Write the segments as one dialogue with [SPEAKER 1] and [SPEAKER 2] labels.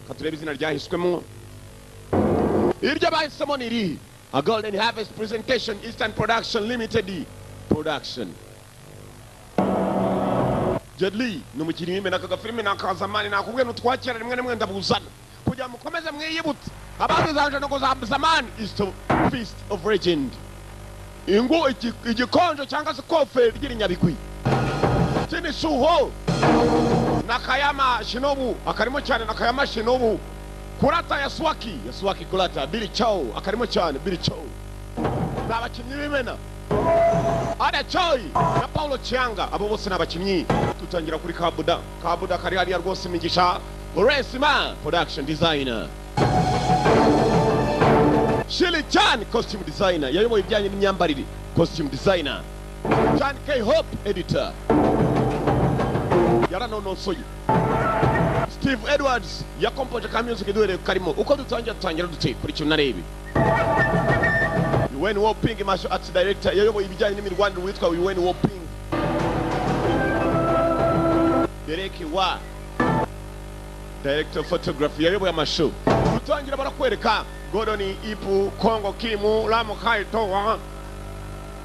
[SPEAKER 1] Katurebe izina ryahiswemo, iryo bahisemo ni irihe? A Golden Harvest Presentation, Eastern Production Limited Production. Jet Li ni umukinnyi w'imena. Aka gafilime ni akazamani, nakubwiye n'utwakira rimwe rimwe ndabuzana kugira mukomeze mwiyibutse abazi za janogo za zamani. Is the Fist of Legend, ingu igikonjo cyangwa se kofe ry'irinyabigwi. Kini Shuho Nakayama Shinobu akarimo cyane, Nakayama Shinobu, Kurata Yasuaki, Yasuaki Kurata, Billy Chow akarimo cyane, Billy Chow ni abakinnyi b'imena. Ada Choi na Paulo Chianga, abo bose ni abakinnyi. Dutangira kuri Kabuda, Kabuda kari hariya rwose. Imigisha Resima, production designer. Shili Chan, costume designer, yayoboye ibijyanye n'imyambarire, costume designer. Chan K Hope, editor, yaranonosoye. Steve Edwards yakompoje ka music duhereye karimo. Uko dutangira, dutangira dute? Kuri kintu narebe Yuen Woo-ping, martial arts director, yayoboye ibijyanye n'imirwanire, witwa Yuen Woo-ping. Derek Wa, director of photography, yayoboye amashow. Dutangira barakwereka Gordon Ipu, Kongo Kimu, Lamu Kaitowa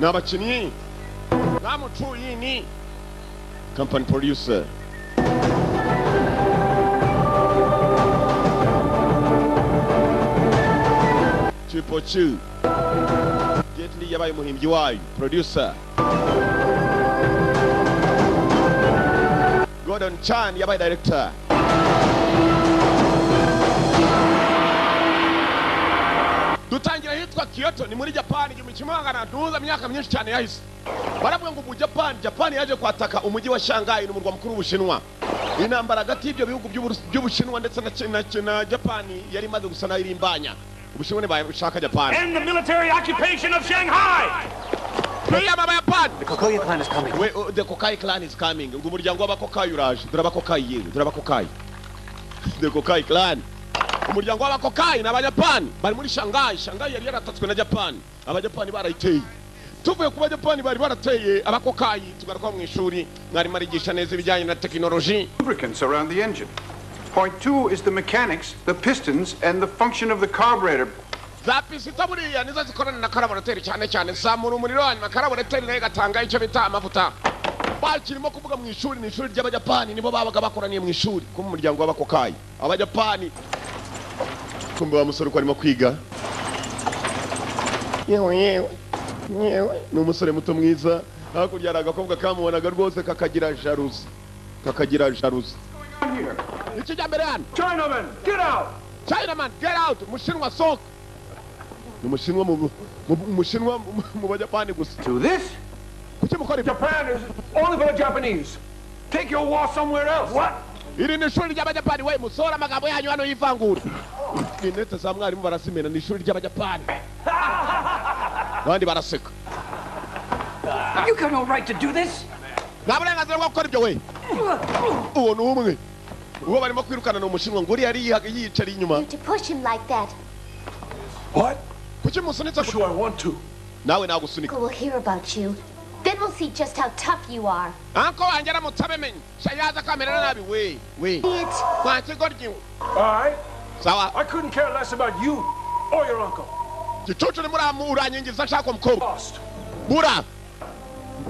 [SPEAKER 1] ni abakinnyi. Lamu Chuyini, company producer. Triple Chu, Jet Li yabaye umuhimbyi wayo, producer. Gordon Chan yabaye director. Dutangira hitwa Kyoto, ni muri Japan, 1900, myaka myinshi cyane yahise. Baravuga ngo mu Japan, Japan yaje kwataka umujyi wa Shanghai, ni umurwa mukuru w'Ubushinwa. Intambara hagati y'ibyo bihugu by'Ubushinwa ndetse na Japan yari imaze gusa nayo irimbanya. Ubushinwa ntibashaka Japan.
[SPEAKER 2] End the military occupation of Shanghai!
[SPEAKER 1] Kwiyama Abayapani.
[SPEAKER 3] The Kokoya clan is coming.
[SPEAKER 1] We, oh, the Kokai clan is coming. Ngo umuryango w'Abakokayi uraje. Dore Abakokayi, yewe dore Abakokayi, the Kokai clan, umuryango w'Abakokayi ni Abajapani bari muri Shanghai. Shanghai yari yaratatswe na Japan, Abajapani barayiteye. Tuvuye ku Bajapani bari barateye Abakokayi, tugaruka mu ishuri, mwarimu arigisha neza ibijyanye na tekinoloji.
[SPEAKER 4] Lubricants around the engine. Point two is the mechanics, the pistons, and the function of the carburetor.
[SPEAKER 1] Za pisito buriya nizo zikorana na karaburateri cyane cyane, zamura umuriro, hanyuma karaburateri nayo igatanga icyo bita amavuta. Bakirimo kuvuga mu ishuri, ni ishuri ry'Abajapani, nibo babaga bakoraniye mu ishuri ko mu muryango w'Abakokayi, Abajapani. Kumbe wa musore uko arimo kwiga, yewe yewe yewe, ni umusore muto mwiza. Hakurya hari agakobwa kamubonaga rwose kakagira jalousie, kakagira jalousie.
[SPEAKER 4] On here.
[SPEAKER 1] Ikijyambere hano.
[SPEAKER 2] Chinaman, get out!
[SPEAKER 1] Chinaman, get out! Umushinwa soka, ni umushinwa umushinwa mu Bajapani gusa.
[SPEAKER 4] To this,
[SPEAKER 1] Kuki mukora ibyo?
[SPEAKER 2] Japan is only for the Japanese. Take your war somewhere else. What?
[SPEAKER 1] Iri ni ishuri ry'Abajapani we, musohora amagambo yanyu hano y'ivangura. Intete za mwarimu barazimena. Ni ishuri ry'Abajapani, abandi baraseka.
[SPEAKER 3] You got no right to do this.
[SPEAKER 1] Nta burenganzira bwo gukora ibyo we. Uwo ni umwe uwo barimo kwirukana, ni umushinwa ngo uriya yari yiyicariye inyuma.
[SPEAKER 5] To push him like that,
[SPEAKER 2] What?
[SPEAKER 1] Kuki musunitse?
[SPEAKER 2] Sure, I want to.
[SPEAKER 1] Nawe nagusunika.
[SPEAKER 5] we'll hear about you. Then we'll see just how tough you are.
[SPEAKER 1] Uncle wanjye aramutse abimenye sha, yaza akamerera nabi we we.
[SPEAKER 5] Idiot.
[SPEAKER 1] Mwa kigoryi.
[SPEAKER 2] All right.
[SPEAKER 1] Sawa.
[SPEAKER 2] I couldn't care less about you or your uncle.
[SPEAKER 1] Gicucu ni muramu uranyingiza nshaka umukobwa.
[SPEAKER 2] Lost.
[SPEAKER 1] Bura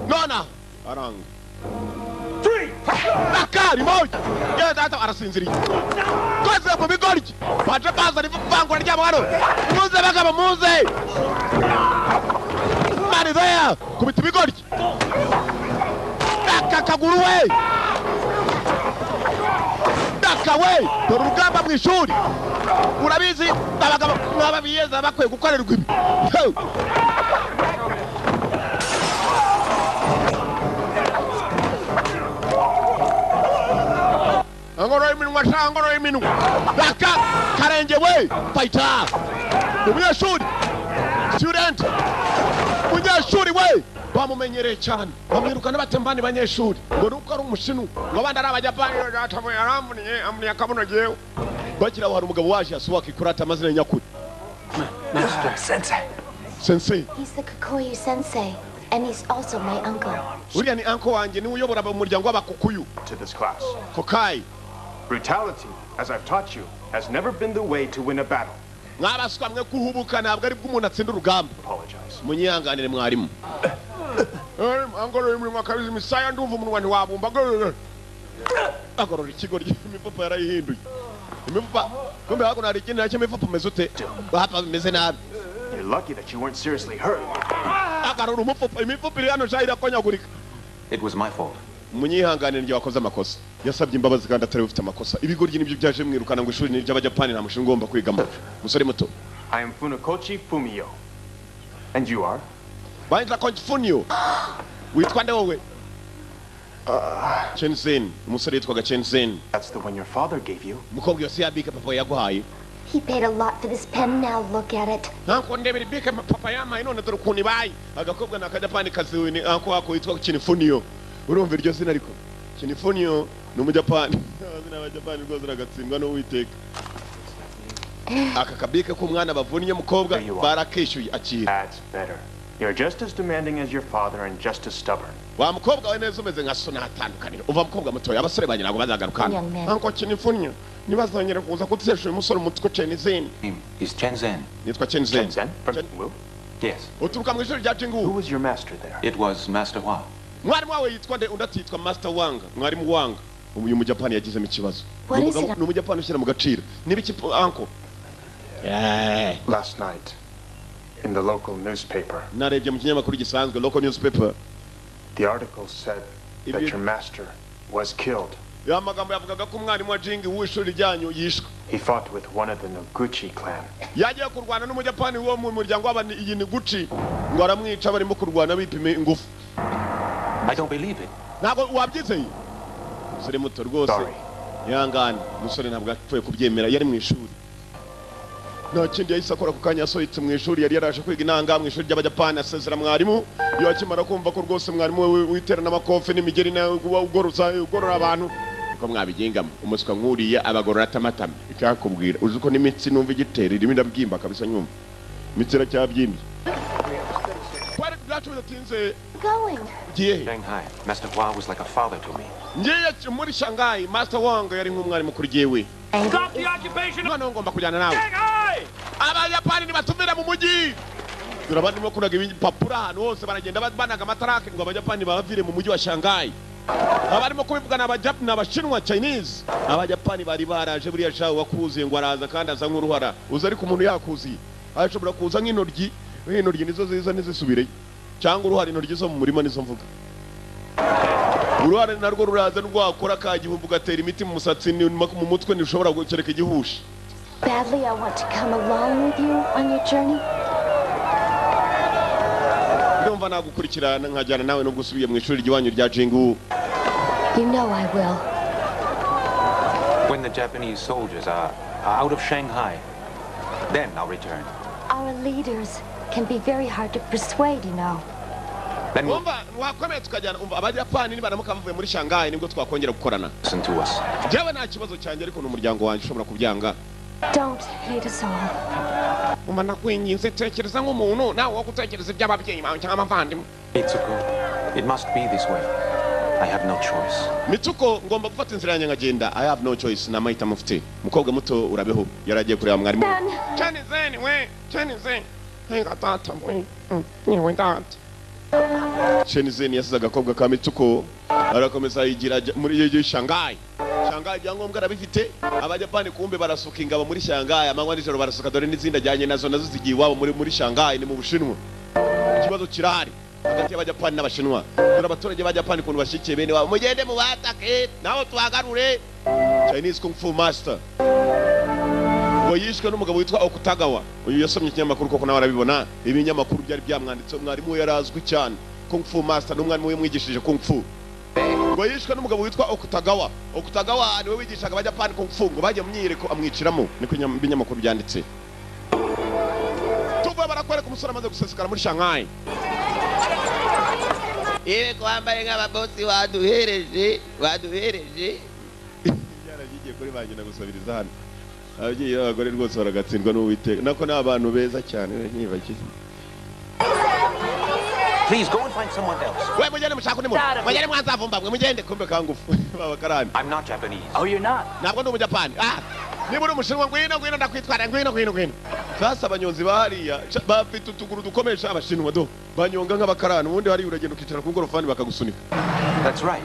[SPEAKER 1] nona aranga.
[SPEAKER 2] Three.
[SPEAKER 1] Akari moja yewe data, arasinziriye koze mu bigoryi baje bazana ivangura ryabo hano. Muze bagabo, muze mani there, kubita ibigoryi aka kaguru we, daka we. Dore urugamba mu ishuri, urabizi abagabo nk'aba biyeza bakwiye gukorerwa ibi. Hey! Angoro iminwa sha, angoro iminwa, daka karenge we. Fighter, umunyeshuri, student, umunyeshuri we bamumenyereye cyane, bamwirukana batembani banyeshuri ngo nuko ari umushinwa, ngo abandi ari Abajapani. Data yaramuniye, amuniye akabuno jewe. Bagira aho hari umugabo waje, Yasuwaki Kurata, amazina nyakuri.
[SPEAKER 3] Master. Sensei.
[SPEAKER 1] Sensei.
[SPEAKER 5] He's the Kikoyu sensei, and he's also my uncle.
[SPEAKER 1] Uriya ni uncle wanjye, niwe uyobora umuryango w'Abakukuyu.
[SPEAKER 4] To this class.
[SPEAKER 1] Kokayi.
[SPEAKER 4] Brutality, as I've taught you,
[SPEAKER 6] Has never been the way to win a battle.
[SPEAKER 1] Mwabaswa mwe, guhubuka ntabwo ari bwo umuntu atsinda urugamba.
[SPEAKER 6] Apologize.
[SPEAKER 1] Munyihanganire mwarimu. Angorora iminwa kabisa, imisaya ndumva umunwa ntiwabumba. Agorora, agorora ikigo imifupa yarayihinduye imifupa. Kumbe hakuno hari ikindi nacyo. Imifupa umeze ute? Hapa bimeze nabi.
[SPEAKER 6] You're lucky that you weren't seriously hurt.
[SPEAKER 1] Agarura umufupa, imifupa iri hano sha irakonyagurika.
[SPEAKER 7] It was my fault.
[SPEAKER 1] Munyihanganire, njye wakoze amakosa. Yasabye imbabazi kandi atari ufite amakosa. Ibigoryi nibyo byaje mwirukana ngo ishuri ni iry'Abajapani, nta mushinga ugomba kwigamo, musore muto.
[SPEAKER 6] I am Funakoshi Fumio. And you are?
[SPEAKER 1] Banza Konfunio. Witwa nde wowe? Chen Zhen. Umusore yitwaga Chen Zhen.
[SPEAKER 6] That's the one your father gave you.
[SPEAKER 1] Umukobwa yose yabika papa yaguhaye.
[SPEAKER 5] He paid a lot for this pen. Now look at it.
[SPEAKER 1] Ntabwo ndebera ibike papa yampaye, none dore ukuntu ibaye. Agakobwa ni Akajapani kaziwe ni ako wako witwa Kinifunio. Urumva iryo zina? Ariko Kinifunio ni Umujapani. Amazina y'Abajapani rwose uragatsindwa n'Uwiteka. Aka kabike k'umwana bavunnye umukobwa barakishyuye, akira.
[SPEAKER 6] That's better. You're just as demanding as your father and just as stubborn.
[SPEAKER 1] Wa mukobwa we, neza umeze nka so, ntatandukaniro. Uva mukobwa mutoya, abasore banjye ntabwo bazagaruka hano.
[SPEAKER 5] Young man.
[SPEAKER 1] Uncle Kinifunio, ntibazongere kuza kutesha uyu musore umutwe. Chen Zhen.
[SPEAKER 7] Name is Chen Zhen.
[SPEAKER 1] Nitwa Chen Zhen.
[SPEAKER 6] Chen Zhen from Wu?
[SPEAKER 7] Yes.
[SPEAKER 1] Uturuka mu ishuri rya Jingu?
[SPEAKER 6] Who was your master there?
[SPEAKER 7] It was Master Hua.
[SPEAKER 1] Mwarimu wawe yitwa nde? Undi atitwa Master Wanga, mwarimu Wanga. Uyu Mujapani yagizemo ikibazo.
[SPEAKER 5] What is it?
[SPEAKER 1] Ni Umujapani ushyira mu gaciro. Niba iki, uncle?
[SPEAKER 4] Last night, in the local newspaper,
[SPEAKER 1] Narebye mu kinyamakuru gisanzwe, local newspaper.
[SPEAKER 4] the article said
[SPEAKER 1] If
[SPEAKER 4] that
[SPEAKER 1] you-
[SPEAKER 4] your master was killed.
[SPEAKER 1] Ya magambo yavugaga ko umwarimu wa Jingi w'ishuri ryanyu yishwe.
[SPEAKER 6] He fought with one of the Noguchi clan.
[SPEAKER 1] Yagiye kurwana n'Umujapani wo mu muryango w'aba iyi Niguchi, ngo aramwica barimo kurwana bipima ingufu.
[SPEAKER 7] I don't believe it.
[SPEAKER 1] Ntabwo wabyizeye, umusore muto rwose.
[SPEAKER 6] Sorry.
[SPEAKER 1] Ihangane umusore ntabwo apfuye kubyemera. Yari mu ishuri, nta kindi yahise akora. Ako kanya yasohotse mu ishuri, yari yaraje kwiga inanga mu ishuri ry'Abajapani, asezera mwarimu. Iyo akimara kumva ko rwose mwarimu we witerana amakofe n'imigeri nawe ugoroza ugorora abantu uko mwabigengamo, umuswa nk'uriya abagorora atamatama. Icyakubwira, uzi ko n'imitsi numva igitera irimo irabyimba kabisa, nyumva imitsi iracyabyimbye. Twari byacu bidatinze.
[SPEAKER 5] Going.
[SPEAKER 1] Ugiye he?
[SPEAKER 7] Shanghai. Master Hua was like a father to me.
[SPEAKER 1] Ngiye muri Shanghai. Master Wang yari nk'umwarimu kuri jyewe.
[SPEAKER 2] Stop the occupation of
[SPEAKER 1] Noneho ngomba kujyana nawe.
[SPEAKER 2] Shanghai!
[SPEAKER 1] Abayapani nibatumira mu mujyi. Dore abandi barimo kunaga ibipapuro ahantu hose, baragenda banaga amatarake ngo Abajapani babavire mu mujyi wa Shanghai. Abarimo kubivuga ni ni Abashinwa, Chinese. Abajapani bari baraje. Buriya shawe wakuzuye ngo araza kandi aza nk'uruhara uza, ariko umuntu yakuziye ashobora kuza nk'intoryi. Intoryi nizo ziza ntizisubireyo, cyangwa uruhara. Intoryi zo mu murima nizo mvuga. Uruhara narwo ruraza rwakora ka gihumbi, ugatera imiti mu musatsi mu mutwe, ntirushobora gukereka igihushi.
[SPEAKER 5] Badly, I want to come along with you on your journey.
[SPEAKER 1] Ndumva nagukurikirana nkajyana nawe nubwo usubiye mu ishuri ry'iwanyu rya Jingu.
[SPEAKER 5] You know I will.
[SPEAKER 7] When the Japanese soldiers are out of Shanghai, then I'll return.
[SPEAKER 5] Our leaders can be very hard to persuade.
[SPEAKER 7] Then we'll
[SPEAKER 1] Umva, wakomeye tukajyana. Umva, Abajapani nibaramuka bavuye muri Shanghai nibwo twakongera gukorana.
[SPEAKER 7] listen to us.
[SPEAKER 1] Njyewe nta kibazo cyanjye, ariko ni umuryango wanjye ushobora kubyanga.
[SPEAKER 5] Don't hate us all.
[SPEAKER 1] Umva, nakwinginze, tekereza nk'umuntu nawe wo gutekereza iby'ababyeyi bawe cyangwa abavandimwe.
[SPEAKER 7] Mitsuko, it must be this way. I have no choice.
[SPEAKER 1] Mitsuko, ngomba gufata inzira yanjye nkagenda. I have no choice, ni amahitamo mfite. Umukobwa muto urabeho, yari agiye kureba mwarimu.
[SPEAKER 5] Then,
[SPEAKER 1] Chen Zhen we, Chen Zhen, henga tata we. Niwe data Chen Zhen yasize agakobwa ka Mitsuko, arakomeza yigira ajya muri iyo Shanghai. Shanghai ibyangombwa arabifite. Abajapani kumbe barasuka ingabo muri Shanghai amanywa nijoro, barasuka. Dore n'izindi ajyanye nazo, nazo zigiye iwabo muri Shanghai, ni mu Bushinwa. Ikibazo kirahari hagati y'Abajapani n'Abashinwa. Dore abaturage b'Abajapani ukuntu bashyigikiye bene wabo: mugende mubatake naho tuhagarure. Chinese Kung Fu Master ngo yishwe n'umugabo witwa Okutagawa. Uyu yasomye ikinyamakuru koko nawe arabibona, ibinyamakuru byari byamwanditseho. Mwarimu we yari azwi cyane, Kung Fu Master, n'umwarimu we mwigishije Kung Fu. Ngo yishwe n'umugabo witwa Okutagawa. Okutagawa niwe wigishaga Abajapani Kung Fu. Ngo bajya mu myiyereko amwiciramo, niko ibinyamakuru byanditse. Tuva barakwereka umusore amaze gusesekara muri Shanghai.
[SPEAKER 8] Yewe, ko wambaye nk'ababosi, waduhereje, waduhereje.
[SPEAKER 1] Byaragiye kuri ba nyina gusabiriza hano. Ababyeyi b'abagore rwose baragatsindwa n'Uwiteka, nako ni abantu beza cyane ntibakize.
[SPEAKER 7] Please go and find someone else.
[SPEAKER 1] We mugende mushaka undi muntu, mugende mwanzavumba mwe, mugende. Kumbe kangufu babakarani.
[SPEAKER 7] I'm not Japanese.
[SPEAKER 3] Oh, you're not?
[SPEAKER 1] Ntabwo ndi Umujapani. Ah, Niba uri Umushinwa, ngwino, ngwino, ndakwitwara, ngwino, ngwino, ngwino. Sasa abanyonzi bahariya bafite utuguru dukomeye sha. Abashinwa do banyonga nk'abakarani. Ubundi hariya uragenda ukicara ku ngorofani bakagusunika.
[SPEAKER 7] That's right.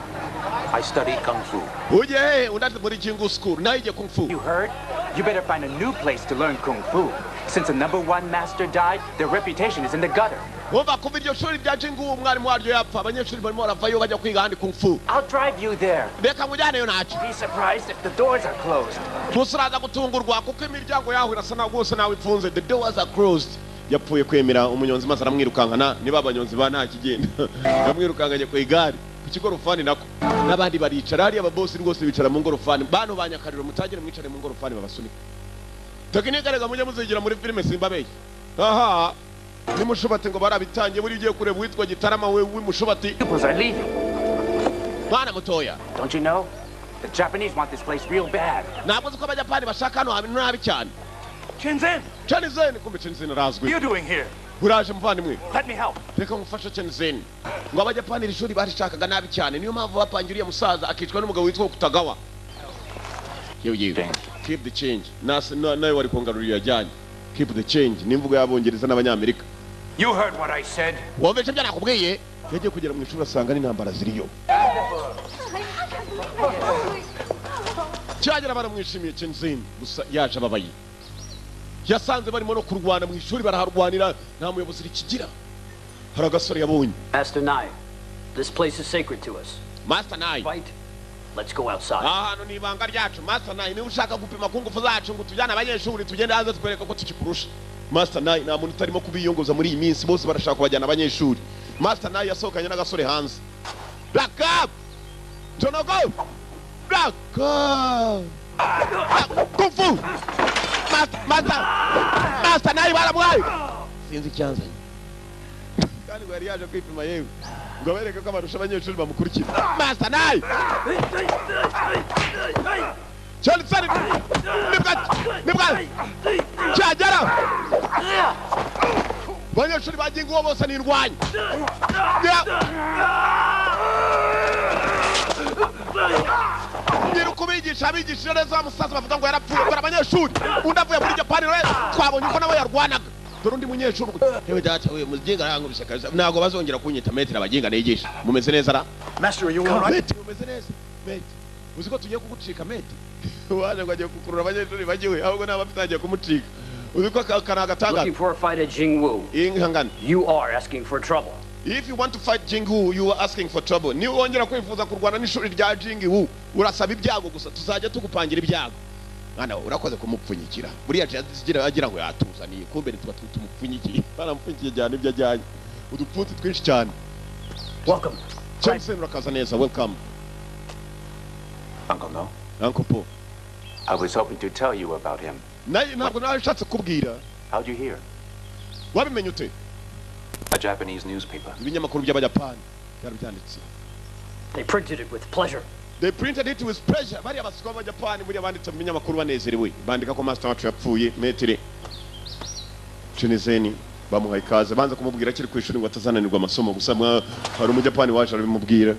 [SPEAKER 7] I study Kung Fu.
[SPEAKER 1] Ujye hehe? Undi ati muri Jingu School, nawe ijye Kung Fu.
[SPEAKER 9] You heard? You better find a new place to learn Kung Fu. Since the number one master died, their reputation is in the gutter.
[SPEAKER 1] Wumva, kuva iryo shuri rya Jingu umwarimu waryo yapfa, abanyeshuri barimo baravayo bajya kwiga ahandi Kung Fu.
[SPEAKER 9] I'll drive you there.
[SPEAKER 1] Reka nkujyaneyo, ntacyo.
[SPEAKER 9] Be surprised if the doors are closed.
[SPEAKER 1] Gusa uraza gutungurwa kuko imiryango yaho irasa naho rwose nawe ifunze. The doors are closed. Yapfuye kwemera umunyonzi maze aramwirukankana. Niba abanyonzi ba nta kigenda, yamwirukankanye ku igare, ku kigorofani nako. N'abandi baricara hariya, ababosi rwose bicara mu ngorofani. Bantu ba Nyakariro, mutagire mwicare mu ngorofani babasunika. Tekinike rega mujye muzigira muri filime, simbabeshye. Aha nimushubati ngo barabitangiye. Buri ugiye kureba uwitwa Gitarama we w'imushubati.
[SPEAKER 9] Pupils are leaving.
[SPEAKER 1] Mwana mutoya.
[SPEAKER 9] Don't you know? The Japanese want this place real bad.
[SPEAKER 1] Ntabwo uzi ko Abayapani bashaka hano hantu nabi cyane?
[SPEAKER 2] Chen Zhen,
[SPEAKER 1] Chen Zhen, kumbe Chen Zhen arazwi.
[SPEAKER 2] what are you doing here?
[SPEAKER 1] Uraje muvandimwe.
[SPEAKER 2] Let me help.
[SPEAKER 1] Reka ngufashe, Chen Zhen. Ngo Abayapani iri shuri barishakaga nabi cyane, niyo mpamvu bapangiye uriya musaza akicwa n'umugabo witwa Kutagawa. Yewe yewe, keep the change. Nawe wari kungarurira yajyanye. Keep the change ni imvugo y'Abongereza n'Abanyamerika.
[SPEAKER 2] You heard what I said.
[SPEAKER 1] Wumvise ibyo nakubwiye? Yagiye kugera mu ishuri asanga n'intambara ziriyo. Cyagera baramwishimiye Chen Zhen, gusa yaje ababaye. Yasanze barimo no kurwana mu ishuri, baraharwanira, nta muyobozi rikigira. Hari agasore yabonye.
[SPEAKER 3] Master Nai, this place is sacred to us.
[SPEAKER 1] Master Nai.
[SPEAKER 3] Fight. Let's go outside.
[SPEAKER 1] Aha hantu ni ibanga ryacu. Master Nai, niba ushaka gupima ku ngufu zacu ngo tujyane abanyeshuri, tugende hanze tukwereka ko tukikurusha. Master Nai, nta muntu utarimo kubiyongoza muri iyi minsi, bose barashaka kubajyana abanyeshuri. Master Nai yasohokanye n'agasore hanze. Black up Tonogo, Black up Kung Fu. Master, Master, Master Nai baramwaye. Sinzi icyanzanye kandi ngo yari yaje kwipima, yewe, ngo abereke ko abarusha abanyeshuri bamukurikira. Master Nai cyane cyane nibwa cyagera abanyeshuri bagiye nguwo bose nirwanya. Nyiri kubigisha abigishije neza wa musaza bavuga ngo yarapfuye. Dore abanyeshuri, undi avuye muri Japani rero, twabonye uko nawe yarwanaga. Dore undi munyeshuri. Yewe data we, muginga arankubise kabisa, ntabwo bazongera kunyita maître. Abaginga nigisha, mumeze neza ra?
[SPEAKER 2] Master, are you all right?
[SPEAKER 1] Maître, umeze neza maître? Uzi ko tugiye kugucika, maître? Waje ngo agiye gukurura abanyeshuri bagiwe, ahubwo naba afite kumucika. Uzi ko aka ni agatangaza.
[SPEAKER 3] Looking for a fight at Jingwu.
[SPEAKER 1] Ihangane.
[SPEAKER 3] You are asking for trouble.
[SPEAKER 1] If you want to fight Jingwu, you are asking for trouble. Niba wongera kwifuza kurwana n'ishuri rya Jingwu, urasaba ibyago gusa, tuzajya tugupangira ibyago. Mwana we, urakoze kumupfunyikira. Buriya agira agira ngo yatuzaniye, kumbe nitwa tumupfunyikiye. Baramupfunyikiye cyane ibyo ajyanye. Udupfunsi twinshi cyane.
[SPEAKER 3] Welcome.
[SPEAKER 1] Jameson, urakaza neza, welcome.
[SPEAKER 7] Uncle No,
[SPEAKER 1] Uncle Paul.
[SPEAKER 7] I was hoping to tell you about him.
[SPEAKER 1] Naye ntabwo nawe ushatse kubwira.
[SPEAKER 7] How'd you hear?
[SPEAKER 1] Wabimenye ute?
[SPEAKER 7] A Japanese newspaper.
[SPEAKER 1] Ibinyamakuru by'Abayapani byari byanditse.
[SPEAKER 3] They printed it with pleasure.
[SPEAKER 1] They printed it with pleasure. Bariya baswa b'Abayapani buriya banditse mu binyamakuru banezerewe. Bandika ko master wacu yapfuye, maître Chen Zhen bamuhaye ikaze. Banza kumubwira akiri ku ishuri ngo atazananirwa amasomo. Gusa hari Umujapani waje arabimubwira.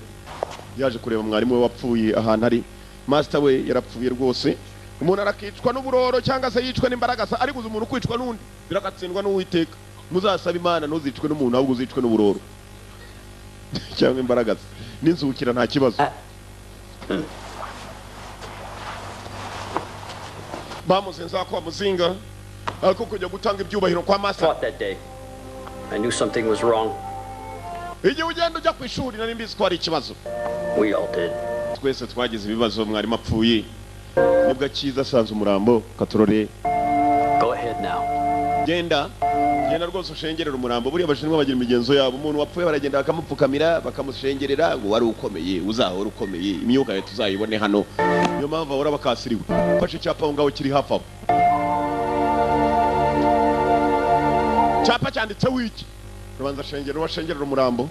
[SPEAKER 1] Yaje kureba mwarimu we wapfuye ahantu ari. Master we yarapfuye rwose. Umuntu arakicwa n'uburoro cyangwa se yicwe n'imbaraga, ariko uzi umuntu kwicwa n'undi biragatsindwa n'Uwiteka. Muzasaba Imana ntuzicwe n'umuntu, ahubwo uzicwe n'uburoro cyangwa imbaraga n'inzukira, nta kibazo. Bamuzinze ko bamuzinga ariko kujya gutanga ibyubahiro kwa master.
[SPEAKER 3] Fought that day. I knew something was wrong.
[SPEAKER 1] Igihe ugenda ujya ku ishuri nari mbizi ko hari ikibazo.
[SPEAKER 3] We all did.
[SPEAKER 1] Twese twagize ibibazo. Mwarimu apfuye nibwo akiza asanze umurambo katurore.
[SPEAKER 3] Go ahead now.
[SPEAKER 1] Genda, genda rwose ushengerera umurambo. Buriya Abashinwa bagira imigenzo yabo, umuntu wapfuye baragenda bakamupfukamira, bakamushengerera ngo wari ukomeye, uzahora ukomeye, imyuka yawe tuzayibone hano. Niyo mpamvu bahora bakasiriwe. Fashe icyapa aho ngaho kiri hafi aho. Cyapa cyanditseho iki? Rubanza shengera washengerera umurambo.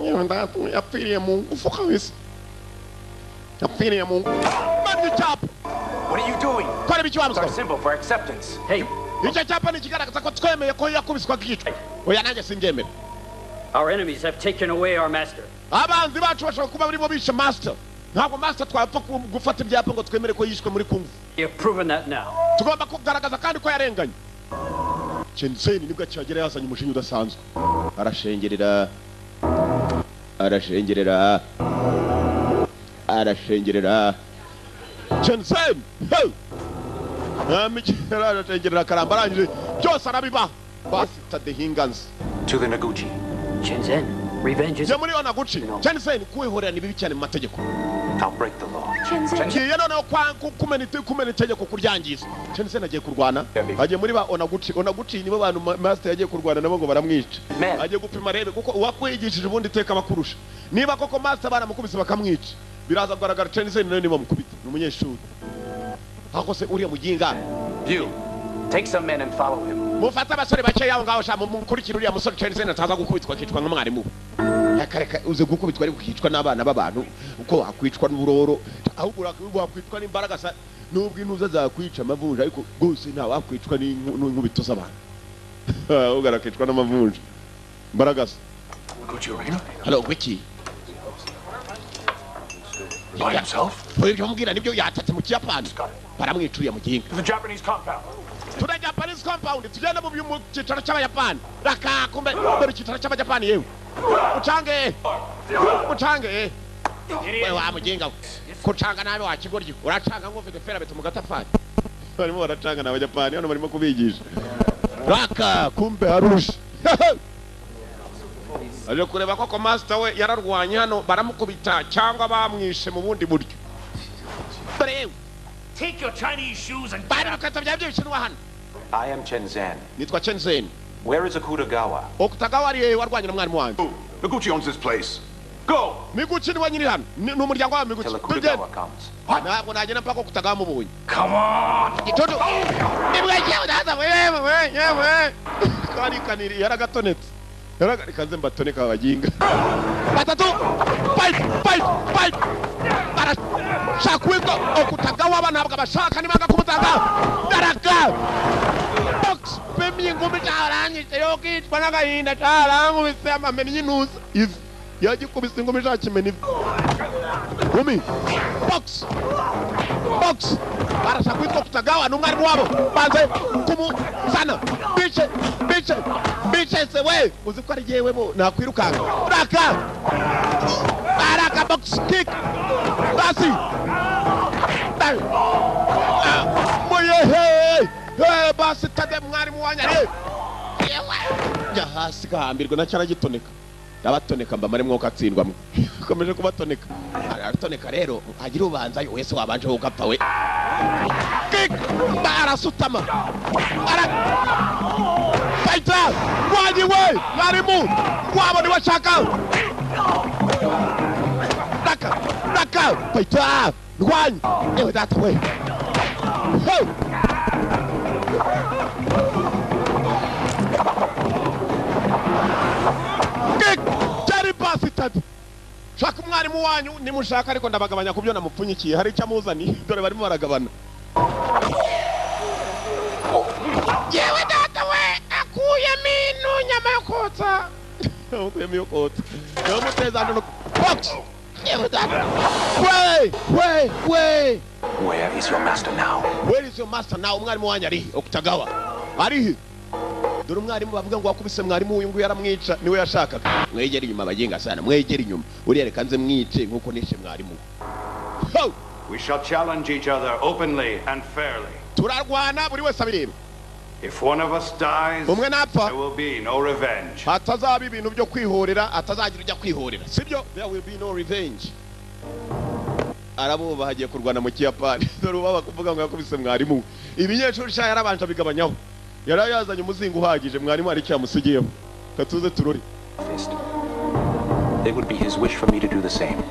[SPEAKER 1] Yewe ndatu, yapfiriye mu ngufu kabisa, yapfiriye mu ngufu. Mani icyapa.
[SPEAKER 9] What are you doing?
[SPEAKER 1] Kora ibiki wa
[SPEAKER 9] It's our
[SPEAKER 1] muswa?
[SPEAKER 9] symbol for acceptance.
[SPEAKER 3] Hey,
[SPEAKER 1] Icyo cyapa ni ikigaragaza ko twemeye ko yakubiswa akicwa. Oya, nanjye simbyemera.
[SPEAKER 3] Our enemies have taken away our master.
[SPEAKER 1] Abanzi bacu bashobora kuba barimo bishe master. Ntabwo master twapfa gufata ibyapa ngo twemere ko yishwe muri kung fu.
[SPEAKER 3] You've proven that now.
[SPEAKER 1] Tugomba kugaragaza kandi ko yarenganye. Chen Zhen nibwo akihagera, yazanye umujinya udasanzwe, arashengerera, arashengerera, arashengerera. Chen Zhen, hey! Nta arashengerera akaramba, arangije byose arabiba basita de hinganzi.
[SPEAKER 7] To the Noguchi.
[SPEAKER 3] Chen Zhen, revenge is
[SPEAKER 1] Jya muri Onaguchi. Chen Zhen, kwihorera ni bibi cyane mu mategeko.
[SPEAKER 7] I'll break the law.
[SPEAKER 1] Ngiye noneho kumena itegeko, kuryangiza. Chen Zhen agiye kurwana, agiye muri ba Onaguchi. Onaguchi nibo bantu master yagiye kurwana nabo ngo baramwica. Agiye gupima rebe, kuko uwakwigishije ubundi iteka bakurusha. Niba koko master baramukubise bakamwica, biraza kugaragara. Chen Zhen nawe niba mukubita, ni umunyeshuri hako se uriya muginga.
[SPEAKER 9] You, take some men and follow him.
[SPEAKER 1] Mufate abasore bakeya aho ngaho sha, mukurikire uriya musore Chen Zhen, ataza gukubitwa akicwa nk'umwarimu we. Reka reka, uze gukubitwa ariko ukicwa n'abana b'abantu, uko wakwicwa n'uburoro, ahubwo wakwicwa n'imbaraga sa nubwo intuza zakwica amavunja, ariko rwose nta wakwicwa n'inkubito z'abantu, ahubwo arakicwa n'amavunja imbaraga sa.
[SPEAKER 2] Noguchi Arena?
[SPEAKER 1] Halo, wiki.
[SPEAKER 2] By himself?
[SPEAKER 1] Ibyo mubwira nibyo, yatatse mu Kiyapani, baramwica uriya muginga.
[SPEAKER 2] To the Japanese compound.
[SPEAKER 1] Tuna Japanese compound, tugenda mu cyicaro cy'Abayapani. Raka, kumbe dore icyicaro cy'Abayapani. Yewe, ucange, ucange we, wa muginga we, kucanga nabi wa kigoryi, uracanga nk'ufite ferabeto mu gatafari. Barimo baracanga n'Abayapani hano, barimo kubigisha. Raka, kumbe harusha aje kureba koko master we yararwanye hano baramukubita cyangwa bamwishe mu bundi buryo. Dore yewe.
[SPEAKER 10] Take your Chinese shoes and
[SPEAKER 1] Bari bikweto byawe by'ibishinwa hano.
[SPEAKER 7] I am Chen Zhen.
[SPEAKER 1] Nitwa Chen Zhen.
[SPEAKER 7] Where is Akutagawa?
[SPEAKER 1] Okutagawa ari hehe warwanye na mwarimu wanjye?
[SPEAKER 4] Noguchi owns this place. Go!
[SPEAKER 1] Miguchi niwe nyiri hano. Ni umuryango wa Miguchi.
[SPEAKER 7] Till
[SPEAKER 1] Tugende.
[SPEAKER 7] Akutagawa comes.
[SPEAKER 1] Ntabwo nagenda mpaka Okutagawa mubonye.
[SPEAKER 10] Come on!
[SPEAKER 1] Gitoto nibwo yewe ndaza wewe wewe kari kaniri yaragatonetse, yaragarikaze mbatoneka abaginga batatu. Fight, fight, fight! Barashaka uwitwa Okutagawa, aba ntabwo abashaka, nibanga kumutanga. Daraka box, pemye ingumi, cyarangije yo kwicwa n'agahinda, cyarankubise amamennye intuza ivi, yagikubise ingumi ishaka ivi ngumi. Box, box! Barashaka uwitwa Okutagawa, ni umwarimu wabo, banze kumuzana. Bice, bice, bice se we, uzi ko ari jyewe bo nakwirukanka. Raka, baraka, box, kick, basi. Muyehe basi tade, mwarimu wanyu ari jya hasi gahambirwa na cyaragitoneka. Ndabatoneka mbamare mwuka atsindwa mwe, komeje kubatoneka, aratoneka rero hagira ubanza wese wabanje ugapfa we. Kick, arasutama, ara fighter wanyu we, mwarimu wabo niwe ashaka. Raka, raka, fighter rwanyu, yewe data we. Ho! Kick, cyari pasi tatu. Shaka umwarimu wanyu nimushaka, ariko ndabagabanya ku byo namupfunyikiye, hari icyo amuzaniye. Dore barimo baragabana. Yewe data we, akuyemo ino nyama yo kotsa, akuyemo iyo kotsa, yamuteza hano box. Yewe data we, we we.
[SPEAKER 7] Where is your master now?
[SPEAKER 1] Where is your master now? Umwarimu wanyu ari he? Okutagawa ari he? Dore umwarimu bavuga ngo wakubise mwarimu uyu nguyu aramwica, niwe yashakaga. Mwegere inyuma abagenga sana, mwegere inyuma. Uriya reka nze mwice nkuko nishe mwarimu we. Ho!
[SPEAKER 4] We shall challenge each other openly and fairly.
[SPEAKER 1] Turarwana buri wese abireba.
[SPEAKER 4] If one of us dies,
[SPEAKER 1] Umwe napfa,
[SPEAKER 4] there will be no revenge.
[SPEAKER 1] Hatazaba ibintu byo kwihorera, hatazagira ujya kwihorera, sibyo? There will be no revenge. Arabubaha, agiye kurwana mu Kiyapani. Dore ubaba kuvuga ngo yakubise mwarimu we, ibinyeshuri sha yarabanje abigabanyaho, yari yazanye umuzingo uhagije, mwarimu hari icyo yamusigiyeho. Katuze turore.
[SPEAKER 7] Fist. It would be his wish for me to do the same.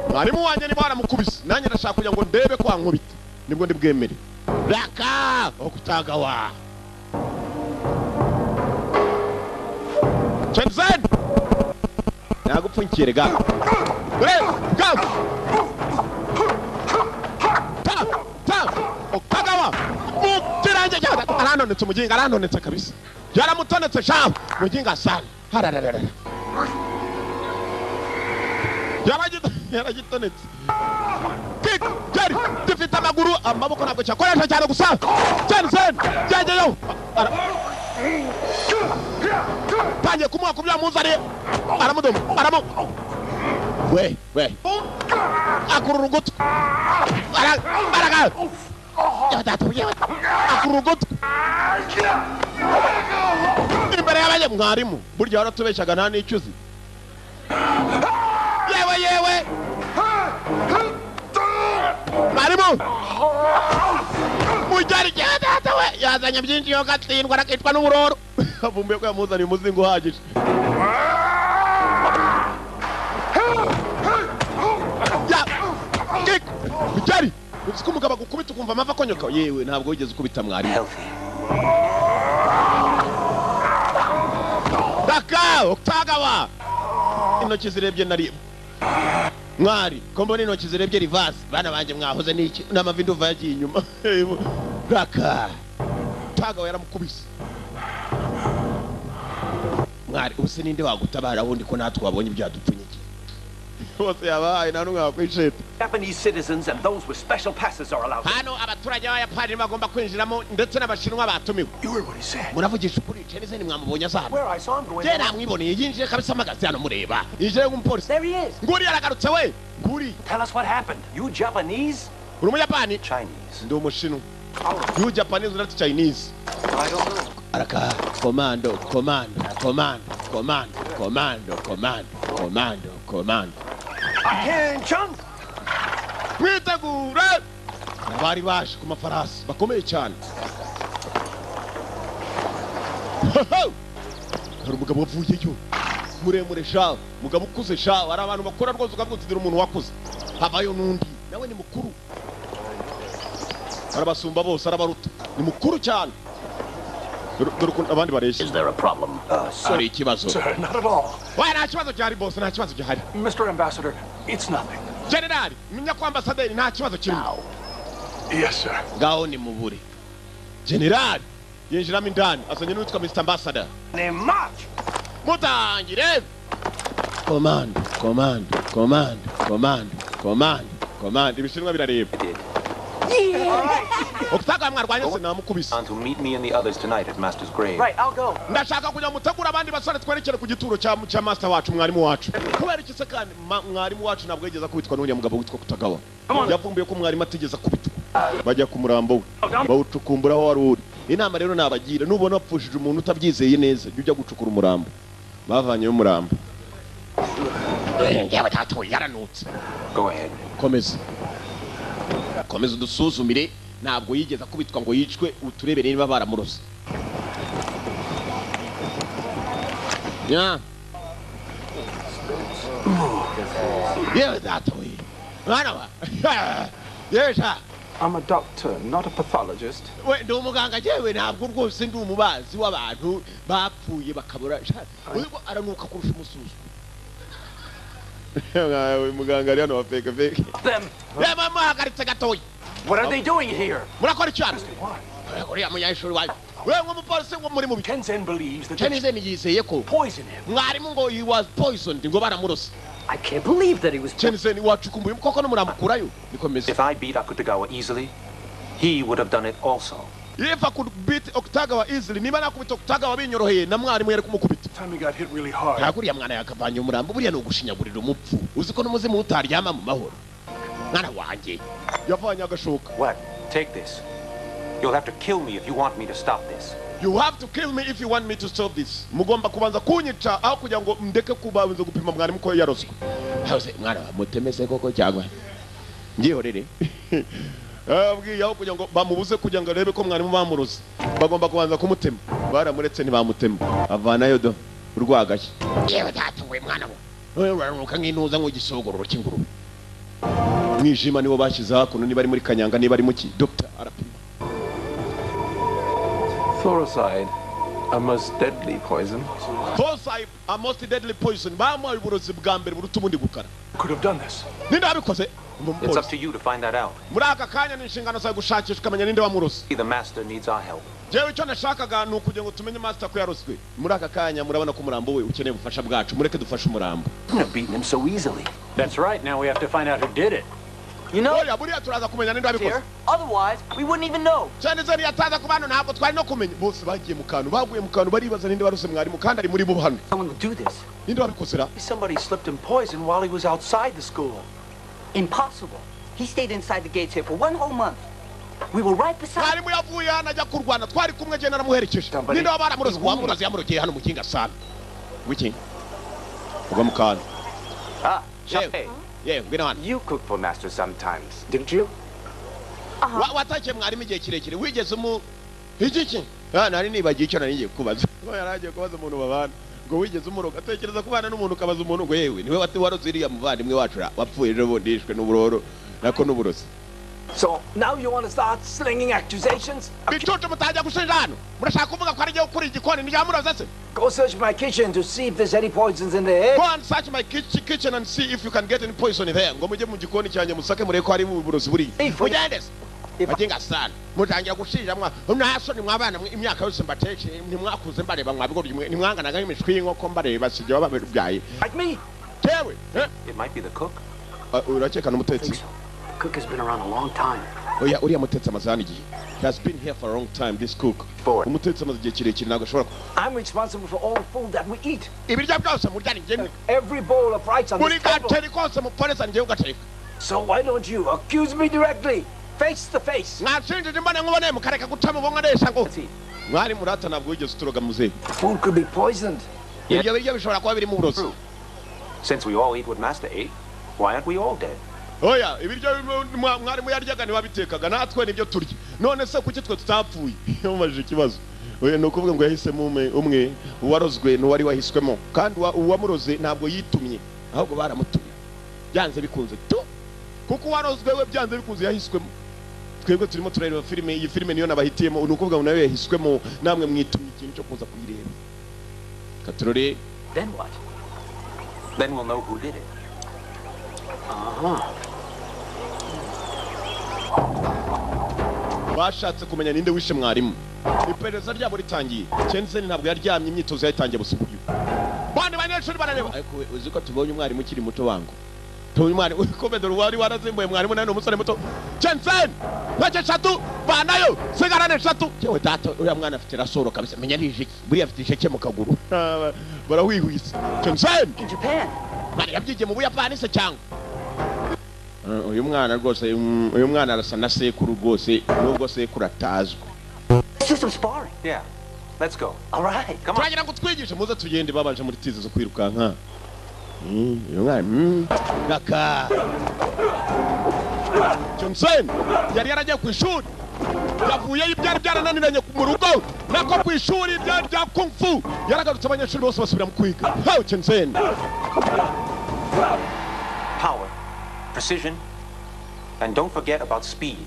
[SPEAKER 1] Mwarimu wanjye niba waramukubise, nanjye ndashaka kugira ngo ndebe ko wankubita, nibwo ndi bwemere. Raka, Okutagawa, Chen Zhen nagupfunyikiye ga dore ga ta ta. Okutagawa mukirange cyane, aranonetse umuginga, aranonetse kabisa, yaramutonetse sha muginga sana harararara. Yaragitonetse. Kick Jerry gifite amaguru, amaboko ntabwo cyakoresha cyane gusa. Chen Zhen yageyeho, tangiye kumuha ku byo yamuzaniye, aramudoma, aramu we we akurura ugutwi, baraga akurura ugutwi imbere y'abanye. Mwarimu, burya waratubeshyaga, nta n'icyo uzi. Yewe yewe, mwarimu mujyari data we yazanye byinshi, yo gatsindwa arakicwa n'uburoro. Avumbuye ko yamuzaniye umuzingo uhagije. Ya kick mujyari, uzi ko umugabo agukubita ukumva amava akonyoka? Yewe, ntabwo wigeze ukubita mwarimu. Daka Oktagawa, intoki zirebye nari mwari ko mbona intoki zirebye rivasi. Bana banjye, mwahoze n'iki n'amavi? Nduva yagiye inyuma. Daka Tagawa yaramukubise. Mwari, ubuse ninde wagutabara wundi ko natwe wabonye ibyadupfunyikiye bose yabahaye, nta n'umwe wakwisheta.
[SPEAKER 10] Japanese citizens and those with special passes are allowed.
[SPEAKER 1] Hano abaturage b'Abayapani bagomba kwinjiramo, ndetse n'Abashinwa batumiwe.
[SPEAKER 2] You heard what he said.
[SPEAKER 1] Muravugisha ukuri, Chen mwamubonye aza hano?
[SPEAKER 2] Where I saw him go in.
[SPEAKER 1] Jye namwiboneye yinjiye kabisa, amagaze hano mureba, yinjiye nk'umupolisi.
[SPEAKER 3] There he is.
[SPEAKER 1] Nguri yaragarutse we, nguri.
[SPEAKER 10] Tell us what happened. You Japanese?
[SPEAKER 1] Uri Umuyapani?
[SPEAKER 7] Chinese.
[SPEAKER 1] Ndi Umushinwa. You Japanese, not Chinese.
[SPEAKER 7] I don't know.
[SPEAKER 1] Araka komando, komando, komando, komando, komando, komando, komando, komando.
[SPEAKER 10] Attention!
[SPEAKER 1] Mwitegure! Abari baje ku mafarasi bakomeye cyane. Hari umugabo wavuyeyo muremure sha, umugabo ukuze sha. Hari abantu bakora rwose ukavuga uti: "Dore umuntu wakuze." Havayo n'undi nawe ni mukuru, arabasumba bose, arabaruta, ni mukuru cyane. Dore ukuntu abandi bareshya.
[SPEAKER 3] Is there a problem?
[SPEAKER 1] Hari ikibazo?
[SPEAKER 2] Sir, not at all.
[SPEAKER 1] We, nta kibazo gihari bose, nta kibazo gihari.
[SPEAKER 2] Mr. Ambassador, it's nothing.
[SPEAKER 1] Generali, menya ko ambasaderi, nta kibazo kirimo.
[SPEAKER 2] Yes, sir.
[SPEAKER 1] Ngaho ni mubure. Generali yinjiramo indani, azanye n'uwitwa Mr Ambassador.
[SPEAKER 10] March!
[SPEAKER 1] Mutangire! Komando, komando, komando, komando, komando, komando. Ibishinwa birareba. Okutaka mwarwanye se namukubise.
[SPEAKER 7] On to meet me and the others tonight at Master's grave.
[SPEAKER 9] Right, I'll go.
[SPEAKER 1] Ndashaka kujya mutegura abandi basore, twerekere ku gituro cya master wacu, mwarimu wacu. Kubera iki se kandi mwarimu wacu ntabwo yigeze akubitwa n'uriya mugabo witwa Kutagawa? Yavumbuye ko mwarimu atigeze akubitwa, bajya ku murambo we bawucukumbura aho wari uri. Inama rero nabagira: nubona wapfushije umuntu utabyizeye neza, jya ujya gucukura umurambo. Bavanyeyo umurambo. Yewe tatoye, yaranutse.
[SPEAKER 7] Go ahead.
[SPEAKER 1] Komeza, komeza udusuzumire. Ntabwo yigeze akubitwa ngo yicwe, uturebere niba baramuroze ya. Yewe data we, mwana wa yewe sha.
[SPEAKER 4] I'm a doctor, not a pathologist.
[SPEAKER 1] We, ndi umuganga jewe, ntabwo rwose ndi umubazi w'abantu bapfuye bakabura sha. Uyu aranuka kurusha umususu. Uyu muganga ari hano wa fake fake.
[SPEAKER 9] Them.
[SPEAKER 1] Reba, muhagaritse gatoya.
[SPEAKER 9] What are they doing here?
[SPEAKER 1] Murakora iki hano? Uriya munyeshuri wawe we, nk'umupolisi ngo muri mubi.
[SPEAKER 2] Chen Zhen believes that they
[SPEAKER 1] Chen Zhen yizeye ko
[SPEAKER 2] poison him.
[SPEAKER 1] mwarimu ngo he was poisoned, ngo baramurose.
[SPEAKER 3] I can't believe that he was.
[SPEAKER 1] Chen Zhen wacukumbuye koko n'umuramukurayo nikomeze.
[SPEAKER 7] If I beat Akutagawa easily, he would have done it also.
[SPEAKER 1] If I could beat Okutagawa easily, niba nakubita Okutagawa binyoroheye, na mwarimu yari kumukubita.
[SPEAKER 2] Time he got hit really hard.
[SPEAKER 1] Ntabwo uriya mwana yakavanye umurambo. Buriya ni ugushinyagurira umupfu. Uzi ko n'umuzimu utaryama mu mahoro? Mwana wanjye yavanye agashoka.
[SPEAKER 7] What? Take this. You'll have to kill me if you want me to stop this.
[SPEAKER 1] You have to kill me if you want me to stop this. Mugomba kubanza kunyica aho kugira ngo ndeke kubanza gupima mwarimu ko yaroswe. Hose mwana wa mutemese koko cyangwa ngihorere? Abwiye aho kugira ngo bamubuze kugira ngo arebe ko mwarimu bamuroze, bagomba kubanza kumutema. Baramuretse ntibamutema, avanayo do urwagashya. Yewe data we, mwana we uraruka nk'intuza, nk'igisogororo cy'ingurube. Mwijima nibo bashyize hakuno, niba ari muri kanyanga, niba ari muki. Dr arapima.
[SPEAKER 4] Thoracide, a most deadly poison.
[SPEAKER 1] Forsyth, a most deadly poison. Bamuhaye uburozi bwa mbere buruta ubundi gukara.
[SPEAKER 2] Could have done this.
[SPEAKER 1] Ninde wabikoze?
[SPEAKER 7] It's up to you to find that out.
[SPEAKER 1] Muri aka kanya ni inshingano zawe gushakisha ukamenya ninde wamurose.
[SPEAKER 7] The master needs our help.
[SPEAKER 1] Jewe icyo nashakaga ni ukugira ngo tumenye master ko yaroswe. Muri aka kanya murabona ko umurambo we ukeneye ubufasha bwacu, mureke dufashe umurambo.
[SPEAKER 10] Couldn't have beaten him so easily.
[SPEAKER 11] That's right. Now we have to find out who did it.
[SPEAKER 3] You know,
[SPEAKER 1] Oya, buriya turaza kumenya ninde wabikoze.
[SPEAKER 3] here. Otherwise, we wouldn't even know.
[SPEAKER 1] Cyane zari yataza ku bantu, ntabwo twari no kumenya. Bose bagiye mu kantu, baguye mu kantu, baribaza ninde waruse mwarimu kandi ari muri bo hano.
[SPEAKER 3] Someone would do this.
[SPEAKER 1] Ninde wabikoze ra?
[SPEAKER 10] Somebody slipped him poison while he was outside the school.
[SPEAKER 3] Impossible. He stayed inside the gates here for one whole month. We were right beside.
[SPEAKER 1] Mwarimu yavuye hano ajya kurwana, twari kumwe, jye naramuherekeje. Ninde waba baramuroze? Uwamuroze yamurogeye hano mu kinga sana wiki ugwa mu kantu.
[SPEAKER 9] Ah, Sharpay.
[SPEAKER 1] Yewe, ngwino hano.
[SPEAKER 9] You cooked for Master sometimes, didn't you?
[SPEAKER 1] Watakiye mwarimu igihe kirekire, wigeze umu iki? Ah, nari nibagiye icyo nari ngiye kubaza. Ngo yari agiye kubaza umuntu babana ngo wigeze umuroga. Atekereza kubana n'umuntu ukabaza umuntu ngo yewe, niwe wati waroze iriya muvandimwe wacu ra wapfuye ejo bundi yishwe n'uburoro, nako n'uburozi.
[SPEAKER 10] So now you want to start slinging accusations?
[SPEAKER 1] Bicucu, mutangiye gushinja hano, murashaka kuvuga ko ari jye ukuriye igikoni ntiryamuroze se?
[SPEAKER 10] Go search my kitchen to see if there's any poisons in there.
[SPEAKER 1] Go and search my kitchen and see if you can get any poison there. Ngo mujye mu gikoni cyanjye musake murebe ko hari uburozi buriya. Mugende se. Baginga sana. Mutangira gushinja mwa. Nta soni mwabana mwe, imyaka yose mbatekeye ntimwakuze mbareba, mwabigoryi mwe, ntimwanganaga nk'imishwi y'inkoko mbareba, sijye wababyaye.
[SPEAKER 10] Like me?
[SPEAKER 1] Tewe. Eh?
[SPEAKER 7] It might be the cook.
[SPEAKER 1] Ah, urakeka n'umutetsi?
[SPEAKER 3] The cook has been around a long time.
[SPEAKER 1] Oya, uriya mutetsi amaze hano igihe. He has been here for a long time, this cook. Umutetsi amaze igihe kirekire, ntabwo ashobora
[SPEAKER 10] I'm responsible for all the food that we eat.
[SPEAKER 1] Ibiryo byose murya ni njye.
[SPEAKER 10] Every bowl of rice on
[SPEAKER 1] Buri
[SPEAKER 10] this table.
[SPEAKER 1] gaceri kose muporesa njyewe ugatereka.
[SPEAKER 10] So why don't you accuse me directly? Face to face.
[SPEAKER 1] Mwashinjije imbone nkubone, mukareka guca mu bongo nesha ngo mwari murata. Ntabwo wigeze uturoga, muzehe.
[SPEAKER 10] Food could be poisoned.
[SPEAKER 1] Ibyo biryo bishobora kuba birimo uburozi.
[SPEAKER 7] Since we all eat what Master ate, why aren't we all dead?
[SPEAKER 1] Oya, ibiryo mwarimu yaryaga ntibabitekaga, natwe nibyo turya, none se kuki twe tutapfuye? Yamubajije ikibazo. Oya, ni ukuvuga ngo yahisemo umwe umwe uwarozwe n'uwari wahiswemo, kandi uwamuroze ntabwo yitumye, ahubwo baramutumye byanze bikunze tu, kuko uwarozwe we byanze bikunze yahiswemo. Twebwe turimo turareba filime, iyi filime niyo nabahitiyemo, ni ukuvuga ngo nayo yahiswemo, namwe mwitumye ikintu cyo kuza kuyireba. Katurore.
[SPEAKER 3] Then what?
[SPEAKER 7] Then we'll know who did it.
[SPEAKER 3] Uh-huh.
[SPEAKER 1] Bashatse kumenya ninde wishe mwarimu. Iperereza ryabo ritangiye. Chensen ntabwo yaryamye, imyitozo yayitangiye busa uburyo bandi banyeshuri barareba. Ariko uzi ko tubonye umwarimu ukiri muto wangu, tubonye umwarimu kombe, dore wari warazimbuye mwarimu nawe ni umusore muto. Chensen, ntoki eshatu vanayo, sigarane eshatu. Yewe data, uriya mwana afite rasoro kabisa, menya ni ijiki buriya, afite ijeke mu kaguru, barawihwisa. Chensen
[SPEAKER 3] In Japan.
[SPEAKER 1] Mwana yabyigiye mu Buyapani se cyangwa? Uyu mwana rwose, uyu mwana arasa na sekuru rwose, nubwo sekuru atazwi.
[SPEAKER 3] Let's do some sparring.
[SPEAKER 7] Yeah. Let's go.
[SPEAKER 3] All right.
[SPEAKER 7] Come on.
[SPEAKER 1] Turagira ngo twigishe, muze tugende. Babanje muri tize zo kwirukanka. Uyu mwana naka Johnson yari yaragiye ku ishuri, yavuyeyo, ibyari byarananiranye mu rugo nako ku ishuri byari bya kung fu. Yaragarutse, abanyeshuri bose basubira mu kwiga. How Johnson.
[SPEAKER 7] Power, precision, and don't forget about speed.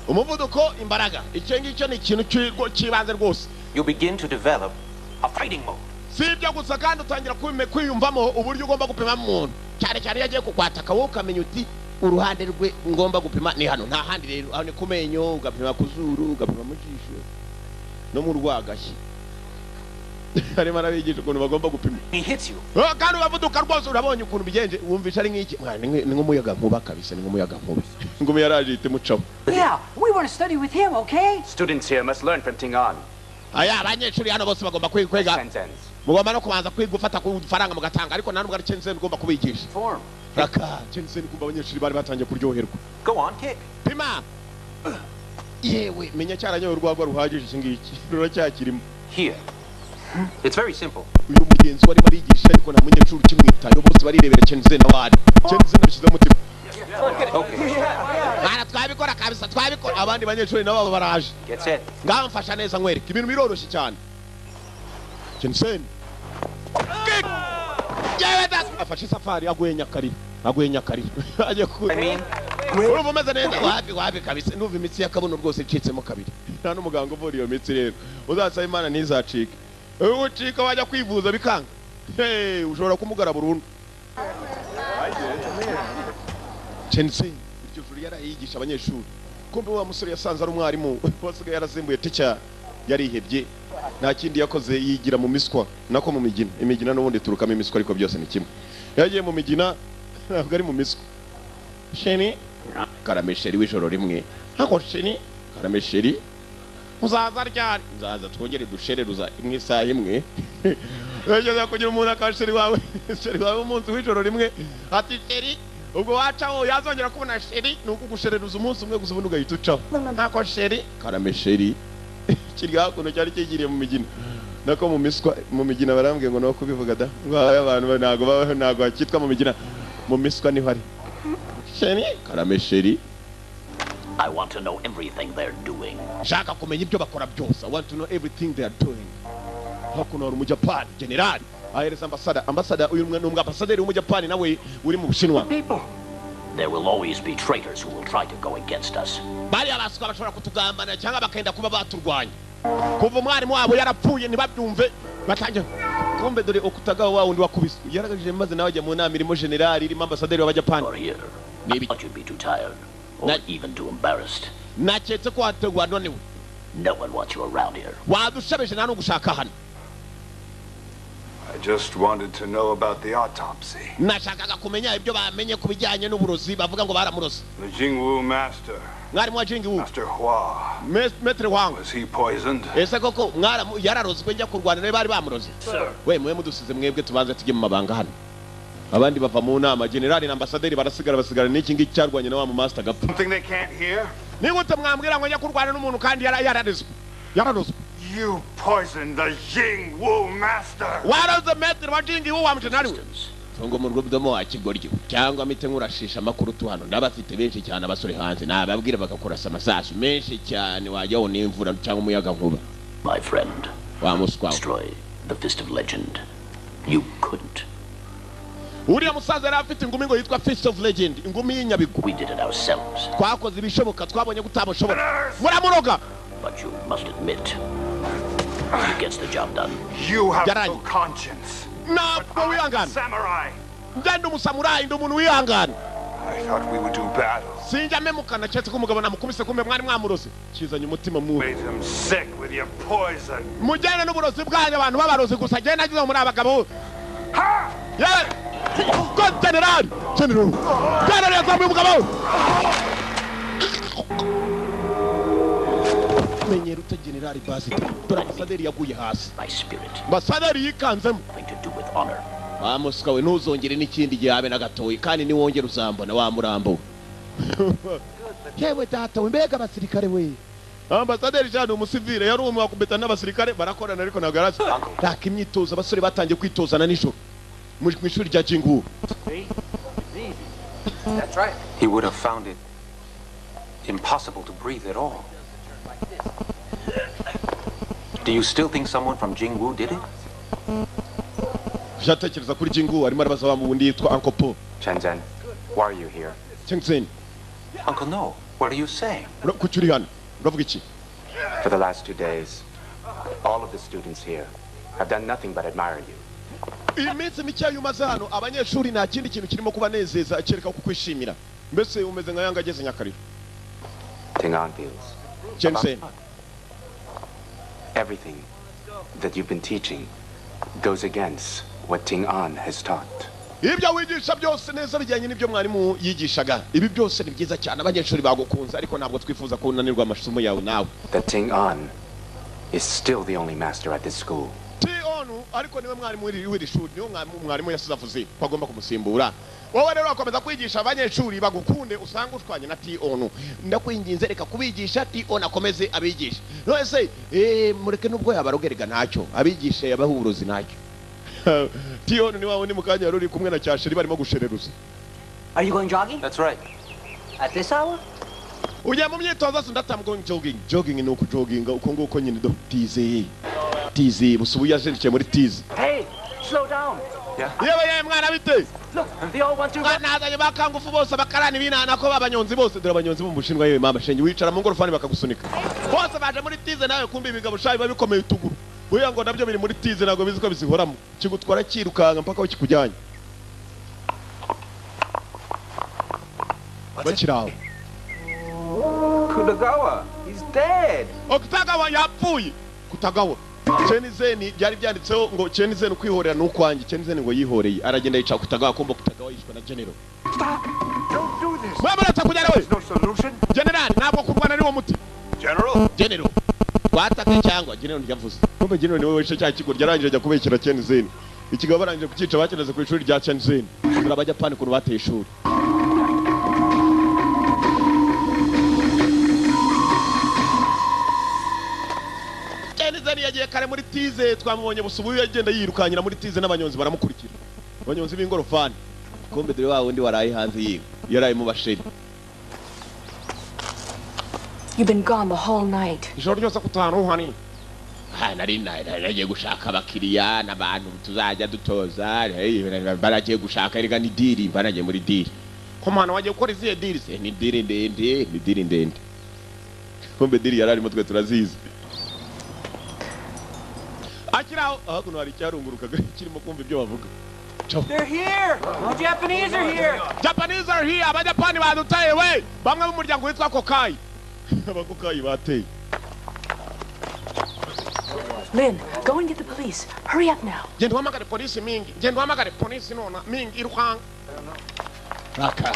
[SPEAKER 1] Umuvuduko, imbaraga, icyo ngicyo ni ikintu cy'ibanze rwose.
[SPEAKER 7] You begin to develop a fighting mode.
[SPEAKER 1] Si ibyo gusa kandi, utangira kwiyumvamo uburyo ugomba gupima umuntu, cyane cyane iyo agiye kukwataka, wowe ukamenya uti uruhande rwe ngomba gupima ni hano, nta handi. Rero aho ni ku menyo, ugapima ku zuru, ugapima mu jisho no mu rwagashyi. Arimo arabigisha ukuntu bagomba gupima.
[SPEAKER 7] He hits you.
[SPEAKER 1] Oh, kandi uravuduka rwose, urabonye ukuntu bigenje, wumvisha ari nk'iki? Mwana, ni nk'umuyaga nkuba kabisa, ni nk'umuyaga nkuba. Ingumi yaraje ihita imucaho.
[SPEAKER 3] Yeah, we want to study with him, okay?
[SPEAKER 9] Students here must learn from Tingan.
[SPEAKER 1] Aya, abanyeshuri hano bose bagomba kwiga.
[SPEAKER 9] Shenzhen's.
[SPEAKER 1] Mugomba no kubanza kwiga gufata ku faranga mugatanga, ariko nta nubwo ari Chensen ugomba kubigisha.
[SPEAKER 3] Form.
[SPEAKER 1] Raka Chensen, kumva abanyeshuri bari batangiye kuryoherwa.
[SPEAKER 7] Go on, kick.
[SPEAKER 1] Pima. Yewe, menya cyaranyoye urwagwa ruhagije, iki ngiki ruracyakirimo.
[SPEAKER 7] Here. It's very simple.
[SPEAKER 1] Uyu mugenzi warimo arigisha, ariko nta munyeshuri ukimwitayeho, bose barirebera Chensen aho ari. Chensen abishyizeho umutima.
[SPEAKER 7] Okay.
[SPEAKER 1] Mwana, twabikora kabisa, twabikora. Abandi banyeshuri nabo baraje.
[SPEAKER 7] Get set.
[SPEAKER 1] Ngaho mfasha neza nkwereke, ibintu biroroshye cyane. Chensen. Kick! Yewe data, afashe isafari, aguye nyakarira, aguye nyakarira agiye ku
[SPEAKER 7] I mean,
[SPEAKER 1] Urumva umeze neza? Wapi, wapi kabisa, ndumva imitsi y'akabuno rwose icitsemo kabiri. Nta n'umuganga uvura iyo mitsi rero, uzasaba Imana ntizacike. Ucika wajya kwivuza bikanga. Hey, ushobora kumugara burundu. Chensen iryo joro yarayigisha abanyeshuri, kumbe wa musore yasanze ari umwarimu wasigaye yarasimbuye teacher. Yarihebye, nta kindi yakoze, yigira mu miswa, nako mu migina. Imigina n'ubundi iturukamo imiswa, ariko byose ni kimwe. Yagiye mu migina. Ntabwo ari mu miswa. Chéri, karame chéri w'ijoro rimwe. Ntabwo chéri, karame chéri. Uzaza ryari? Nzaza twongere dushereruza imwe isaha imwe. Wegeza kugira umuntu aka chéri wawe, chéri wawe umunsi w'ijoro rimwe, ati chéri. Ubwo wacaho yazongera kubona chéri ni ukugushereruza umunsi umwe gusa, ubundi ugahita ucaho. Ntako chéri, karame chéri. Kiri hakuno cyari kigiriye mu migina, nako mu miswa. Mu migina barambwiye ngo no kubivuga da, ngo abantu ntago babaho, ntago hakitwa mu migina, mu miswa niho ari. Chéri, karame chéri.
[SPEAKER 12] I want to know everything they're doing.
[SPEAKER 1] Shaka kumenya ibyo bakora byose. I want to know everything they are doing. Hakuno hari Umujapani generali ahereza ambasada. Ambasada uyu ni umwambasaderi w'Umujapani nawe uri mu Bushinwa.
[SPEAKER 12] There will always be traitors who will try to go against us.
[SPEAKER 1] Bariya baswa bashobora kutugambanira cyangwa bakenda kuba baturwanya. Kuva umwarimu wabo yarapfuye ntibabyumve, batangira kumbe. Dore Okutagawa, wa wundi wakubiswe, yaragajije maze nawe ajya mu nama irimo generali, irimo ambasaderi w'Abajapani.
[SPEAKER 12] I thought you'd be too tired, or even too embarrassed.
[SPEAKER 1] Naketse ko wategwa nonewe.
[SPEAKER 12] No one wants you around here.
[SPEAKER 1] Wadushabeje, nta n'ugushaka hano.
[SPEAKER 4] I just wanted to know about the autopsy.
[SPEAKER 1] Nashakaga kumenya ibyo bamenye ku bijyanye n'uburozi bavuga ngo baramuroze.
[SPEAKER 4] The Jingwu master,
[SPEAKER 1] Mwarimu wa Jingwu,
[SPEAKER 4] Master Hua,
[SPEAKER 1] Maître Hwang,
[SPEAKER 4] was he poisoned?
[SPEAKER 1] Ese koko mwaramu yararozwe? Njya kurwana nawe bari bamuroze?
[SPEAKER 12] Sir.
[SPEAKER 1] We mwe mudusize mwebwe, tubanze tujye mu mabanga hano. Abandi bava mu nama, generali na ambasaderi barasigara, basigara n'iki ngiki cyarwanye na wa mu master gapfa.
[SPEAKER 4] Something they can't hear?
[SPEAKER 1] Nigute mwambwira ngo njya kurwana n'umuntu kandi yararezwe, yararozwe?
[SPEAKER 4] You poisoned the Jingwu master!
[SPEAKER 1] Waroze maître wa Jingwu, wa mujenali we. Tungo mu rudomo wa kigoryo cyangwa mite nkurashisha amakuru tu. Hano ndabafite benshi cyane abasore hanze, nababwira bagakurasa amasasu menshi cyane, wajyaho n'imvura cyangwa umuyaga nkuba.
[SPEAKER 12] My friend,
[SPEAKER 1] Wa muswa we.
[SPEAKER 12] destroy the Fist of Legend. You couldn't.
[SPEAKER 1] Uriya musaza yari afite ingumi ngo yitwa Fist of Legend, ingumi y'inyabigwi.
[SPEAKER 12] We did it ourselves.
[SPEAKER 1] Twakoze ibishoboka, twabonye ko utamushobora, muramuroga.
[SPEAKER 12] But you must admit, he gets the job done.
[SPEAKER 4] You have no
[SPEAKER 1] Yarangiye.
[SPEAKER 4] conscience.
[SPEAKER 1] Ntabwo wihangana.
[SPEAKER 4] Samurai!
[SPEAKER 1] Njye ndi umusamurayi, ndi umuntu wihangana.
[SPEAKER 4] I thought we would do battle.
[SPEAKER 1] Sinjya memukana keretse ko umugabo namukubise. Kumbe mwari mwamuroze, kizanye umutima mubi.
[SPEAKER 4] Made him sick with your poison.
[SPEAKER 1] Mujyane n'uburozi bwanyu, abantu b'abarozi gusa. Njye nagize ngo muri abagabo. Yewe ko generali, generali, generali yazamuye umugabo. Menyera ute generali basi? Dore ambasaderi yaguye hasi.
[SPEAKER 12] My spirit.
[SPEAKER 1] Ambasaderi yikanzemo.
[SPEAKER 12] Nothing to do with honor.
[SPEAKER 1] Wa muswa we, ntuzongere n'ikindi gihe habe na gatoya, kandi niwongere uzambona wa murambo we. Yewe data we, mbega abasirikare we! Ambasaderi jean umusivile yari umwe wakubita n'abasirikare barakorana, ariko ntabwo yarazi raka imyitozo. Abasore batangiye kwitozana nijoro mu ishuri rya Jingu.
[SPEAKER 9] See? It's easy. That's right.
[SPEAKER 7] He would have found it impossible to breathe at all. Do you still think someone from Jingwu did it?
[SPEAKER 1] Jatekereza kuri Jingu, arimo arabaza wa wundi yitwa Uncle Paul.
[SPEAKER 9] Chen Zhen, why are you here?
[SPEAKER 1] Chengzhen.
[SPEAKER 7] Uncle No, what are you saying?
[SPEAKER 1] Kuki uri hano? Uravuga iki?
[SPEAKER 9] For the last 2 days, all of the students here have done nothing but admire you.
[SPEAKER 1] Iyi minsi mikeya umaze hano, abanyeshuri nta kindi kintu kirimo kubanezeza kereka kukwishimira. Mbese umeze nka yanga ageze Nyakariro.
[SPEAKER 9] Tingan feels
[SPEAKER 1] Chengzhen,
[SPEAKER 9] everything that you've been teaching goes against what Ting An has taught.
[SPEAKER 1] Ibyo wigisha byose neza bijyanye n'ibyo mwarimu yigishaga. Ibi byose ni byiza cyane, abanyeshuri bagukunze, ariko ntabwo twifuza ko unanirwa amasomo yawe nawe.
[SPEAKER 9] That Ting An is still the only master at this school.
[SPEAKER 1] Tionu ariko niwe mwarimu w'iri shuri, niwe mwarimu yasize avuze ko agomba kumusimbura. Wowe rero wakomeza kwigisha abanyeshuri bagukunde, usanga ushwanye na Tionu. Ndakwinginze, reka kubigisha, Tionu akomeze abigishe. None se mureke, nubwo yabarogerega ntacyo, abigishe yabaha uburozi ntacyo. Tionu ni wawe ni mukanya yari uri kumwe na cyasheri barimo gushereruza.
[SPEAKER 3] Are you going jogging?
[SPEAKER 7] That's right.
[SPEAKER 3] At this hour?
[SPEAKER 1] Ujya mu myitozo? Se ndata, I'm going jogging. Jogging ni ukujoginga uko nguko nyine. Do tize tize busubu yajendikiye muri tize.
[SPEAKER 9] Hey, slow down.
[SPEAKER 1] Yewe yewe, mwana, bite?
[SPEAKER 9] Look, they all want to run.
[SPEAKER 1] Nazanye bakangufu bose, bakarani binana ko babanyonzi bose. Dore abanyonzi bo mu Bushinwa. Yewe mama shenge, wicara mu ngorofani bakagusunika. Bose baje muri tize nawe. Kumbe ibigabo shayi biba bikomeye utuguru, buriya ngo nabyo biri muri tize, ntabwo bizi ko bizihoramo. Kigutwara kirukanka mpaka aho kikujyanye. Bakiri aho.
[SPEAKER 2] Kudagawa, he's dead.
[SPEAKER 1] Okutagawa yapfuye. Kutagawa Chenizeni byari byanditseho ngo Chenizeni ukwihorera ni ukwanjye. Chenizeni ngo yihoreye, aragenda yicara Kutagawa. Kumva Kutagawa. Yishwe na general.
[SPEAKER 2] Stop! Don't do this!
[SPEAKER 1] Mwamuratsa kujyana we.
[SPEAKER 2] There's no solution.
[SPEAKER 1] General, ntabwo kurwana ari wo muti.
[SPEAKER 2] General?
[SPEAKER 1] General, twatake cyangwa general ntiyavuze. Kumbe general niwe wishe cya kigo, yarangije ajya kubekera Chen Zhen. Ikigabo barangije kucyica, bakineze ku ishuri rya Chen Zhen. Dore Abajapani ukuntu bateye ishuri. Chen Zhen yagiye kare muri tize, twamubonye busubu yagenda yirukanyira muri tize n'abanyonzi baramukurikira, abanyonzi b'ingorofani. Kumbe dore wa wundi waraye hanze yiwe, yaraye mu basheri.
[SPEAKER 13] You've been gone the whole night.
[SPEAKER 1] Ijoro ryose kutanu uhani. Ha, nari nagiye gushaka abakiriya n'abantu tuzajya dutoza. Baragiye gushaka, erega ni deal, baragiye muri deal. Ko mwana wagiye gukora izihe deal se? Ni deal ndende, ni deal ndende. Kumbe deal yari arimo twe turazizi. Akiraho hakuno hari icyarungurukaga kirimo kumva ibyo bavuga.
[SPEAKER 9] They're here! The Japanese are here!
[SPEAKER 1] Japanese are here! Abajapani badutaye we! Bamwe b'umuryango witwa Kokai. Abakokayi bateye.
[SPEAKER 13] Lynn, go and get the police. Hurry up now.
[SPEAKER 1] Genda uhamagare polisi mingi. Genda uhamagare polisi nona mingi iruhanga. Raka.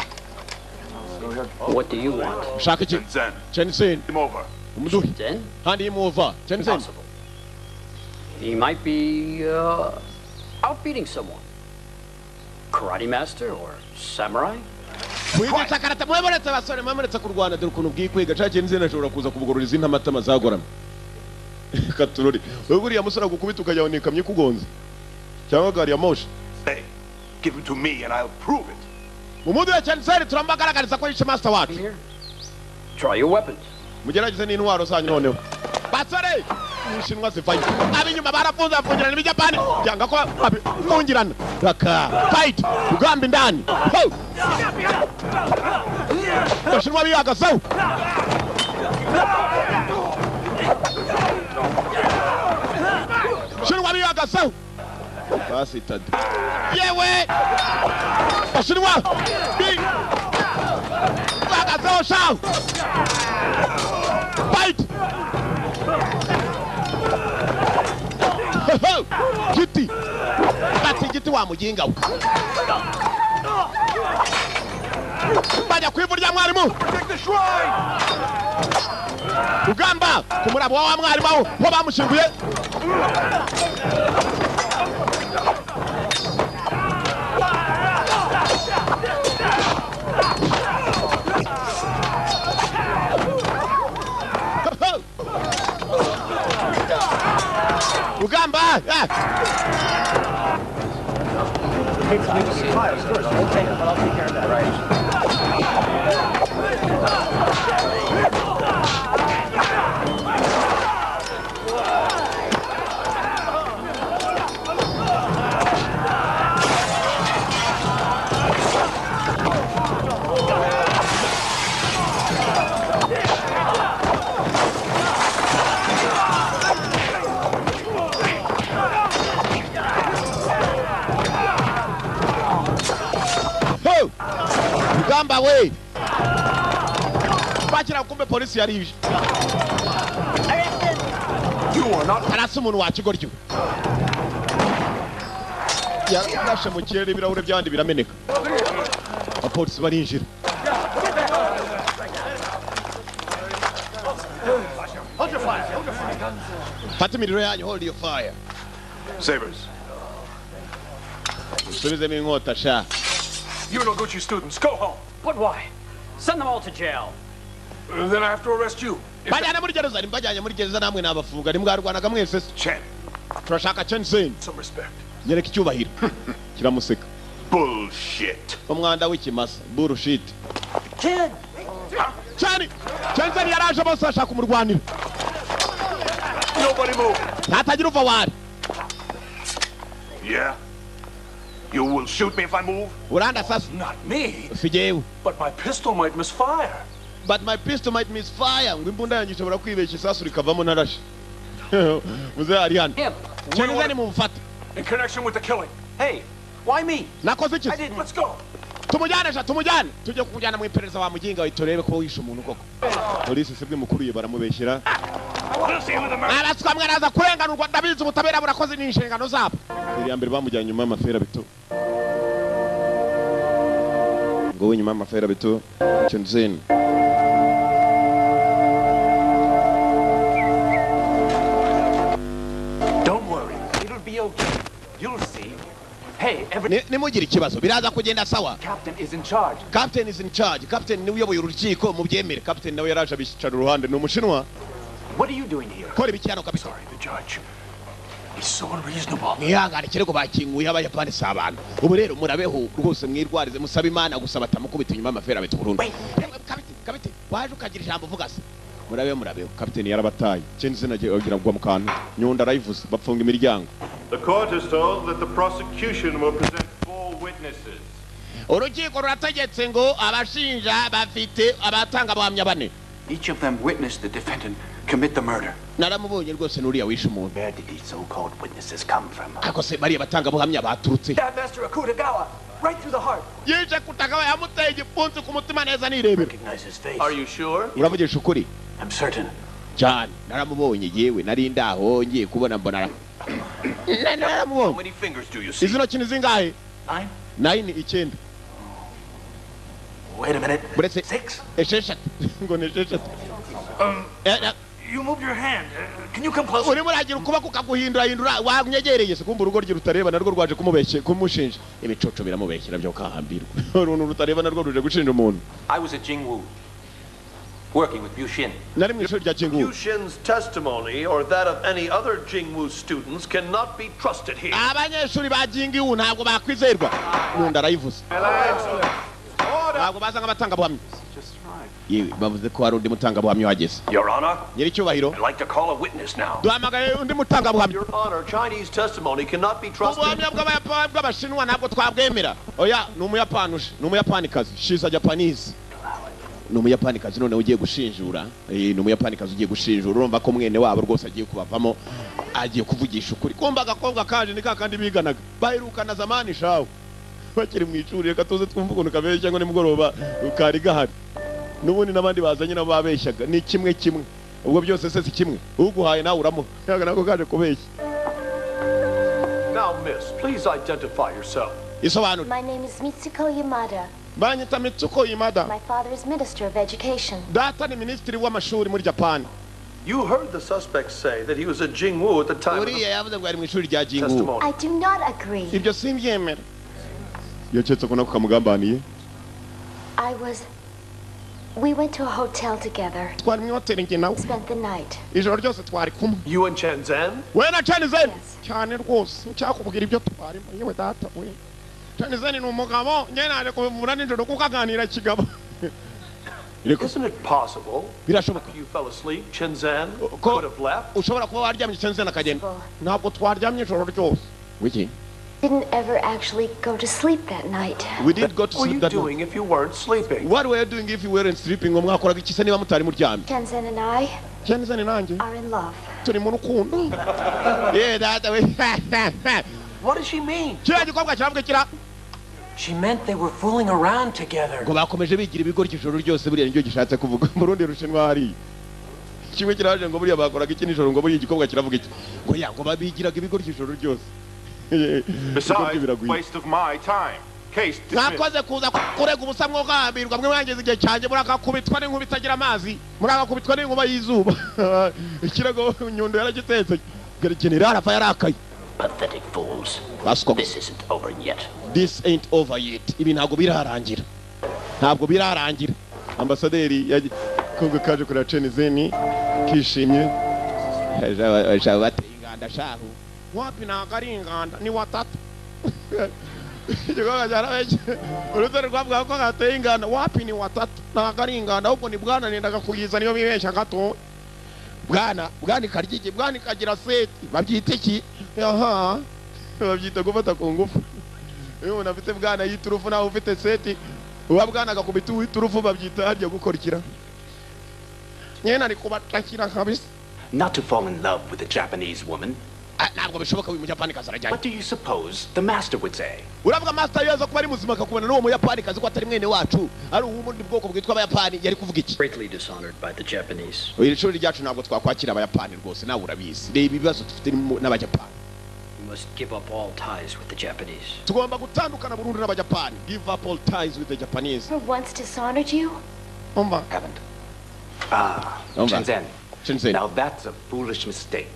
[SPEAKER 12] What do you want?
[SPEAKER 1] Ushaka iki?
[SPEAKER 2] Zen.
[SPEAKER 1] Chen Zhen.
[SPEAKER 2] Him over.
[SPEAKER 1] Umuduhi.
[SPEAKER 12] Zen?
[SPEAKER 1] Hand him over. Chen Zhen.
[SPEAKER 12] Impossible. He might be out beating someone. Karate master or samurai?
[SPEAKER 1] Kwigisha karate, mwemuretse abasore, mwemuretse kurwana. Dore ukuntu bwikwiga cya Chen Zhen ashobora kuza kubugorora izi ntamatama zagoramye. Katurori. Wewe buriya musore agukubita ukajya unikamye ikugonze. Cyangwa gari ya moshi.
[SPEAKER 2] Hey, give him to me and I'll prove it.
[SPEAKER 1] Mumudu ya Chen Zhen turambagaragariza ko yishe master wacu.
[SPEAKER 12] Try your weapons.
[SPEAKER 1] Mugerageze n'intwaro zanyu noneho. Basore, Ubushinwa zivayo. Ab'inyuma barafunze bafungirana n'Ibijapani. Byanga ko bafungirana. Raka. Fight. Rugamba indani. Ho! Abashinwa bihagazeho. Abashinwa bihagazeho. Basitade. Yewe! Abashinwa bihagazeho shahu. Fight! Giti! Bati giti wa mujinga we. Bajya ku ivu rya mwarimu.
[SPEAKER 2] Protect the shrine!
[SPEAKER 1] Rugamba ku murabo wa mwarimu aho ho bamushinguye. Rugamba! Ah!
[SPEAKER 9] We'll take them, but I'll take care of that. Right.
[SPEAKER 1] Ho! Rugamba we! Bakira kumbe polisi yari ije.
[SPEAKER 2] You are not
[SPEAKER 1] Arasa umuntu wa kigoryi. Yarashe mu kirere, ibirahure by'abandi birameneka. Abapolisi barinjira.
[SPEAKER 2] Hold your fire! Hold your fire!
[SPEAKER 1] Fata imiriro yanyu, hold your fire.
[SPEAKER 2] Sabers.
[SPEAKER 1] Usubizemo inkota sha.
[SPEAKER 2] You Noguchi students, go home.
[SPEAKER 12] But why? Send them all to jail.
[SPEAKER 2] Then I have to arrest you.
[SPEAKER 1] Bajyana muri gereza, mbajyanye muri gereza namwe nabafunga, ntimwarwanaga mwese se?
[SPEAKER 2] Chen,
[SPEAKER 1] Turashaka Chen Zhen.
[SPEAKER 2] some respect.
[SPEAKER 1] Nyereka icyubahiro. Kiramuseka.
[SPEAKER 2] Bullshit.
[SPEAKER 1] Umwanda w'ikimasa, bullshit.
[SPEAKER 3] Chen!
[SPEAKER 1] Chen! Chen Zhen yaraje, bose bashaka kumurwanira.
[SPEAKER 2] Nobody move.
[SPEAKER 1] Ntatagira uva wari.
[SPEAKER 2] Yeah? You will shoot me if I move?
[SPEAKER 1] Urandasa?
[SPEAKER 2] Not me.
[SPEAKER 1] Si jyewe.
[SPEAKER 2] But my pistol might misfire.
[SPEAKER 1] But my pistol might misfire. Ngo imbunda yanjye ishobora kwibeshya isasu rikavamo ntarashe. Muze ari hano.
[SPEAKER 12] Him.
[SPEAKER 1] Chen Zhen mumufate.
[SPEAKER 2] In connection with the killing.
[SPEAKER 9] Hey, why me?
[SPEAKER 1] Nakoze iki?
[SPEAKER 9] I didn't.
[SPEAKER 2] Let's go.
[SPEAKER 1] Tumujyane sha, tumujyane, tujye kukujyana mu iperereza wa muginga we, turebe ko wishe umuntu koko. Polisi sibwe mukuriye baramubeshyera.
[SPEAKER 2] We'll see who the murderer.
[SPEAKER 1] Araswa mwaraza kurenganurwa, ndabizi ubutabera burakoze, ni inshingano zabo. Iri ya mbere bamujyanye nyuma y'amafera bito. Ngo inyuma y'amaferabeto Shenzhen.
[SPEAKER 9] Don't worry, it'll be okay. You'll see. Hey, every
[SPEAKER 1] Nimugire ikibazo, biraza kugenda sawa.
[SPEAKER 9] Captain is in charge.
[SPEAKER 1] Captain is in charge. Captain niwe uyoboye urukiko, mubyemere. Captain nawe yaraje abicara uruhande, ni umushinwa.
[SPEAKER 9] What are you doing here?
[SPEAKER 1] Kora ibiki hano kabisa?
[SPEAKER 2] The judge. He's so unreasonable.
[SPEAKER 1] Mwihangane, ikirego bakinguye, abayapani si abantu. Ubu rero murabeho rwose, mwirwarize, musabe Imana gusa batamukubita inyuma y'amaferabeto burundu. Kapiteni, kapiteni, waje ukagira ijambo uvuga se? Murabeho, murabeho. Kapiteni yarabataye. Chenzi agiye agira ngo mu kantu nyundo arayivuze, bapfunga imiryango.
[SPEAKER 14] The court is told that the prosecution will present four witnesses.
[SPEAKER 1] Urukiko rurategetse ngo abashinja bafite abatangabuhamya bane.
[SPEAKER 4] Each of them witnessed the defendant commit the murder.
[SPEAKER 1] Naramubonye rwose, n'uriya wishe umuntu.
[SPEAKER 9] Where did these so-called witnesses come from?
[SPEAKER 1] Ariko se bariya batangabuhamya baturutse?
[SPEAKER 10] Stabbed Master Akutagawa right through the heart.
[SPEAKER 1] Yishe Kutagawa, yamuteye igipfunsi ku mutima neza nirebera.
[SPEAKER 12] Recognize his face.
[SPEAKER 2] Are you sure?
[SPEAKER 1] Uravugisha ukuri?
[SPEAKER 12] I'm certain.
[SPEAKER 1] Cyane, naramubonye. Yewe, nari ndaho ngiye kubona mbona naramubonye.
[SPEAKER 2] How many fingers do you see?
[SPEAKER 1] Izi ntoki ni zingahe?
[SPEAKER 12] Nine.
[SPEAKER 1] Nine, icyenda.
[SPEAKER 12] Wait a minute.
[SPEAKER 1] Buretse.
[SPEAKER 12] Six.
[SPEAKER 1] 6 ngo ni 6.
[SPEAKER 12] You moved your hand. Can you come closer?
[SPEAKER 1] Urimo uragira ukuboko ukaguhindurahindura, wanyegereye se? Kumva urugo rye rutareba narwo rwaje kumubeshye, kumushinja. Ibicucu biramubeshyera byo kahambirwa. Uruntu rutareba narwo ruje gushinja umuntu.
[SPEAKER 7] I was at Jingwu, working with Bushin.
[SPEAKER 1] Nari mu ishuri rya Jingu.
[SPEAKER 2] Yushin's testimony or that of any other Jingwu students cannot be trusted here.
[SPEAKER 1] Abanyeshuri ba Jingu ntabwo bakwizerwa. Nkunda arayivuze, ntabwo baza nk'abatangabuhamya. Yewe, bavuze ko hari undi mutangabuhamya uhageze.
[SPEAKER 2] Your Honor,
[SPEAKER 1] Nyiricyubahiro,
[SPEAKER 2] I'd like to call a witness now.
[SPEAKER 1] Duhamagaye undi mutangabuhamya.
[SPEAKER 2] Your Honor, Chinese testimony cannot be trusted.
[SPEAKER 1] Ubuhamya bw'Abashinwa ntabwo twabwemera. Oya, ni Umuyapani uje, ni Umuyapanikazi. She's a Japanese, ni Umuyapanikazi noneho ugiye gushinjura. Ni Umuyapanikazi ugiye gushinjura. Urumva ko mwene wabo rwose agiye kubavamo, agiye kuvugisha ukuri. Kumva agakobwa kaje ni kakandi biganaga, baherukana zamani shawe bakiri mu ishuri. Reka tuze twumve ukuntu kabeshya, ngo nimugoroba kari gahari n'ubundi n'abandi bazanye nabo babeshyaga, ni kimwe kimwe. Ubwo byose se si kimwe? Uguhaye nawe uramuha. Ntabwo nako kaje kubeshya.
[SPEAKER 2] Now, miss, please identify yourself.
[SPEAKER 1] Isobanura.
[SPEAKER 5] My name is Mitsuko Yamada.
[SPEAKER 1] Banyita Mitsuko Yamada.
[SPEAKER 5] My father is Minister of Education.
[SPEAKER 1] Data ni minisitiri w'amashuri muri Japani.
[SPEAKER 2] You heard the suspect say that he was at Jingwu at the time of the
[SPEAKER 1] Uriya yavuze ngo yari mu ishuri rya Jingu.
[SPEAKER 2] testimony.
[SPEAKER 5] I do not agree.
[SPEAKER 1] Ibyo simbyemera. Yaketse ko nako kamugambaniye.
[SPEAKER 5] I was. We went to a hotel together.
[SPEAKER 1] Twari mu hoteli njye nawe.
[SPEAKER 5] Spent the night.
[SPEAKER 1] Ijoro ryose twari kumwe.
[SPEAKER 2] You and Chen Zhen?
[SPEAKER 1] We na Chen Zhen? Cyane rwose, ncyakubwira ibyo twarimo. Yewe data we, Chen Zhen ni umugabo, njye naje kubivura nijoro kuko aganira kigabo.
[SPEAKER 2] Isn't it possible
[SPEAKER 1] Birashoboka
[SPEAKER 2] after you fell asleep, Chen Zhen
[SPEAKER 1] ko
[SPEAKER 2] could have left?
[SPEAKER 1] Ushobora kuba waryamye, Chen Zhen akagenda. Ntabwo twaryamye ijoro ryose. Wiki.
[SPEAKER 5] Didn't ever actually go to sleep that night.
[SPEAKER 1] We did go to
[SPEAKER 2] What were
[SPEAKER 1] sleep
[SPEAKER 2] you
[SPEAKER 1] that night.
[SPEAKER 2] doing if you weren't sleeping?
[SPEAKER 1] What were you doing if you weren't sleeping? Ngo mwakoraga iki se niba mutari muryamye?
[SPEAKER 5] Chen Zhen and I
[SPEAKER 1] Chen Zhen nanjye
[SPEAKER 5] are in love.
[SPEAKER 1] Turi mu rukundo. Ye data we.
[SPEAKER 2] What does she mean?
[SPEAKER 1] Kiriya gikobwa kiravuga kira.
[SPEAKER 10] She meant they were fooling around together.
[SPEAKER 1] Ngo bakomeje bigira ibigoryi ijoro ryose, buriya nicyo gishatse kuvuga. Mu rundi rushinwa hariya kimwe kiraje ngo buriya bakoraga iki nijoro, ngo buriya igikobwa kiravuga iki? Ngo ya, ngo babigiraga ibigoryi ijoro ryose.
[SPEAKER 14] Besides,
[SPEAKER 1] Biragwira.
[SPEAKER 14] Waste of my time. Case dismissed.
[SPEAKER 1] Mwakoze kuza kurega ubusa, mwogambirwa mwe, mwangiza igihe cyanjye. Murakakubitwa n'inkuba itagira amazi, murakakubitwa n'inkuba y'izuba. Ikirego Nyundo yaragitetse, generali arava yarakaye.
[SPEAKER 12] Pathetic fools.
[SPEAKER 1] Baswa.
[SPEAKER 12] This isn't over yet.
[SPEAKER 1] This ain't over yet. Ibi ntabwo birarangira, ntabwo birarangira. Ambasaderi kongo kaje kureba Chen Zhen kishimye. Bateye inganda shahu. Wapi, ntabwo ari inganda, ni watatu. Igikorwa cyarabeshye, urutare rwavuga ko gateye inganda. Wapi, ni watatu, ntabwo ari inganda, ahubwo ni bwana. Nendaga kuyiza niyo bibeshya gato. Bwana, bwana ikarya iki? Bwana ikagira seti, babyita iki? Aha babyita gufata ku ngufu. Iyo umuntu afite bwana y'iturufu nawe ufite seti, uba bwana agakubita uw'iturufu, babyita harya gukorikira. Nyine ari kubatakira kabisa.
[SPEAKER 9] Not to fall in love with a Japanese woman.
[SPEAKER 1] Ah, ntabwo bishoboka, uyu Muyapanikazi arajyanye.
[SPEAKER 9] What do you suppose the master would say?
[SPEAKER 1] Uravuga master yaza kuba ari muzima akakubona n'uwo Muyapanikazi, ko atari mwene wacu, ari uw'ubundi bwoko bwitwa Abayapani, yari kuvuga iki?
[SPEAKER 12] Greatly dishonored by the Japanese.
[SPEAKER 1] Iri shuri ryacu ntabwo twakwakira Abayapani rwose, nawe urabizi. Reba ibibazo dufite n'Abayapani.
[SPEAKER 12] You must give up all ties with the Japanese.
[SPEAKER 1] Tugomba gutandukana burundu n'Abajapani. Give up all ties with the Japanese.
[SPEAKER 5] For once dishonored you?
[SPEAKER 1] Umva.
[SPEAKER 7] Haven't. Ah,
[SPEAKER 9] Shenzhen.
[SPEAKER 1] Shenzhen.
[SPEAKER 9] Now that's a foolish mistake.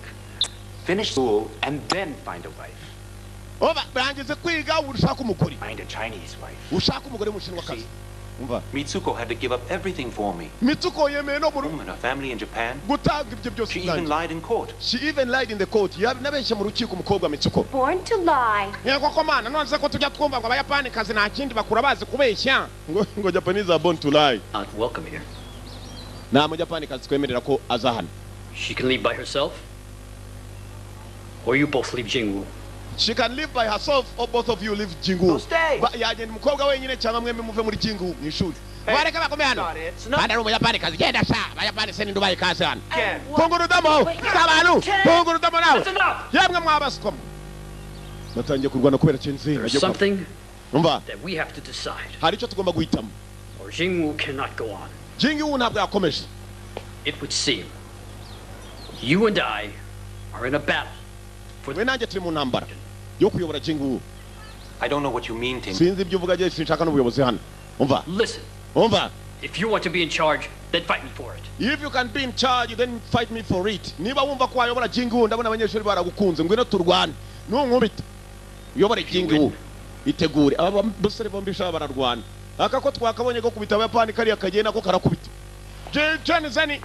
[SPEAKER 9] Finish school and then find a wife.
[SPEAKER 1] Oba, rangize kwiga ushaka umugore.
[SPEAKER 9] Find a Chinese wife.
[SPEAKER 1] Ushaka umugore w'umushinwakazi. Umva.
[SPEAKER 7] Mitsuko had to give up everything for me.
[SPEAKER 1] Mitsuko yemeye no
[SPEAKER 7] Home and her family in Japan.
[SPEAKER 1] Gutanga ibyo byose.
[SPEAKER 7] She even lied in court.
[SPEAKER 1] She even lied in the court. Yabinabeshye mu rukiko umukobwa Mitsuko.
[SPEAKER 5] Born to lie.
[SPEAKER 1] Yego ko mana none se ko tujya twumva ngo Abayapani kazi nta kindi bakura bazi kubeshya. Ngo Japanese are born to lie.
[SPEAKER 12] Not welcome here.
[SPEAKER 1] Nta mujapani kazi twemerera ko aza hano.
[SPEAKER 12] She can leave by herself. Or you both leave Jingwu.
[SPEAKER 1] She can live by herself or both of you leave Jingwu. Yagenda umukobwa wenyine cyangwa mwembi muve muri Jingwu mu ishuri. Bareka bakome hano. Bana ari umuyapani kazi genda sha. Abayapani se nindubaye kazi hano. Punga urudomo. Abantu. Punga urudomo nawe. Yemwe mwabaswamo. Batangiye kurwana kubera Shenzhen.
[SPEAKER 12] Something
[SPEAKER 1] Umva.
[SPEAKER 12] that we have to decide.
[SPEAKER 1] Hari icyo tugomba guhitamo.
[SPEAKER 12] Or Jingwu cannot go on.
[SPEAKER 1] Jingwu ntabwo yakomeje.
[SPEAKER 12] It would seem you and I are in a battle.
[SPEAKER 1] We nanjye turi mu ntambara yo kuyobora Jingwu.
[SPEAKER 7] I don't know what you mean, Tim.
[SPEAKER 1] Sinzi ibyo uvuga je sinshaka n'ubuyobozi hano. Umva.
[SPEAKER 12] Listen.
[SPEAKER 1] Umva.
[SPEAKER 12] If you want to be in charge, then fight me for it.
[SPEAKER 1] If you can be in charge, then fight me for it. Niba wumva ko wayobora Jingwu, ndabona abanyeshuri baragukunze, ngwino turwane. Nunkubita. Uyobore Jingwu. Itegure. Aba basore bombi sha bararwana. Aka ko twakabonye ko kubita Abayapani kariya kagenda ko karakubita. Shenzhen.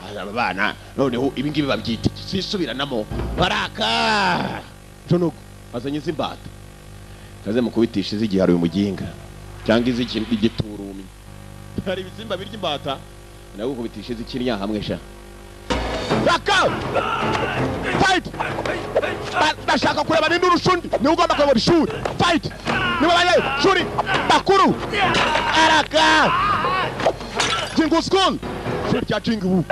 [SPEAKER 1] Aba bana noneho ibi ngibi babyita sisubiranamo baraka. Jonogo azanye izimbata. Kaze mukubitisha izigihe ari umuginga cyangwa izigiturumi. Hari ibisimba birya imbata nawe gukubitisha izikinya hamwe sha. Raka! Fight! Bashaka kureba ninde urushundi ni ugomba kuyobora ishuri. Fight! Niba baye shuri bakuru. Araka! Jingwu school. Shuri rya Jingwu.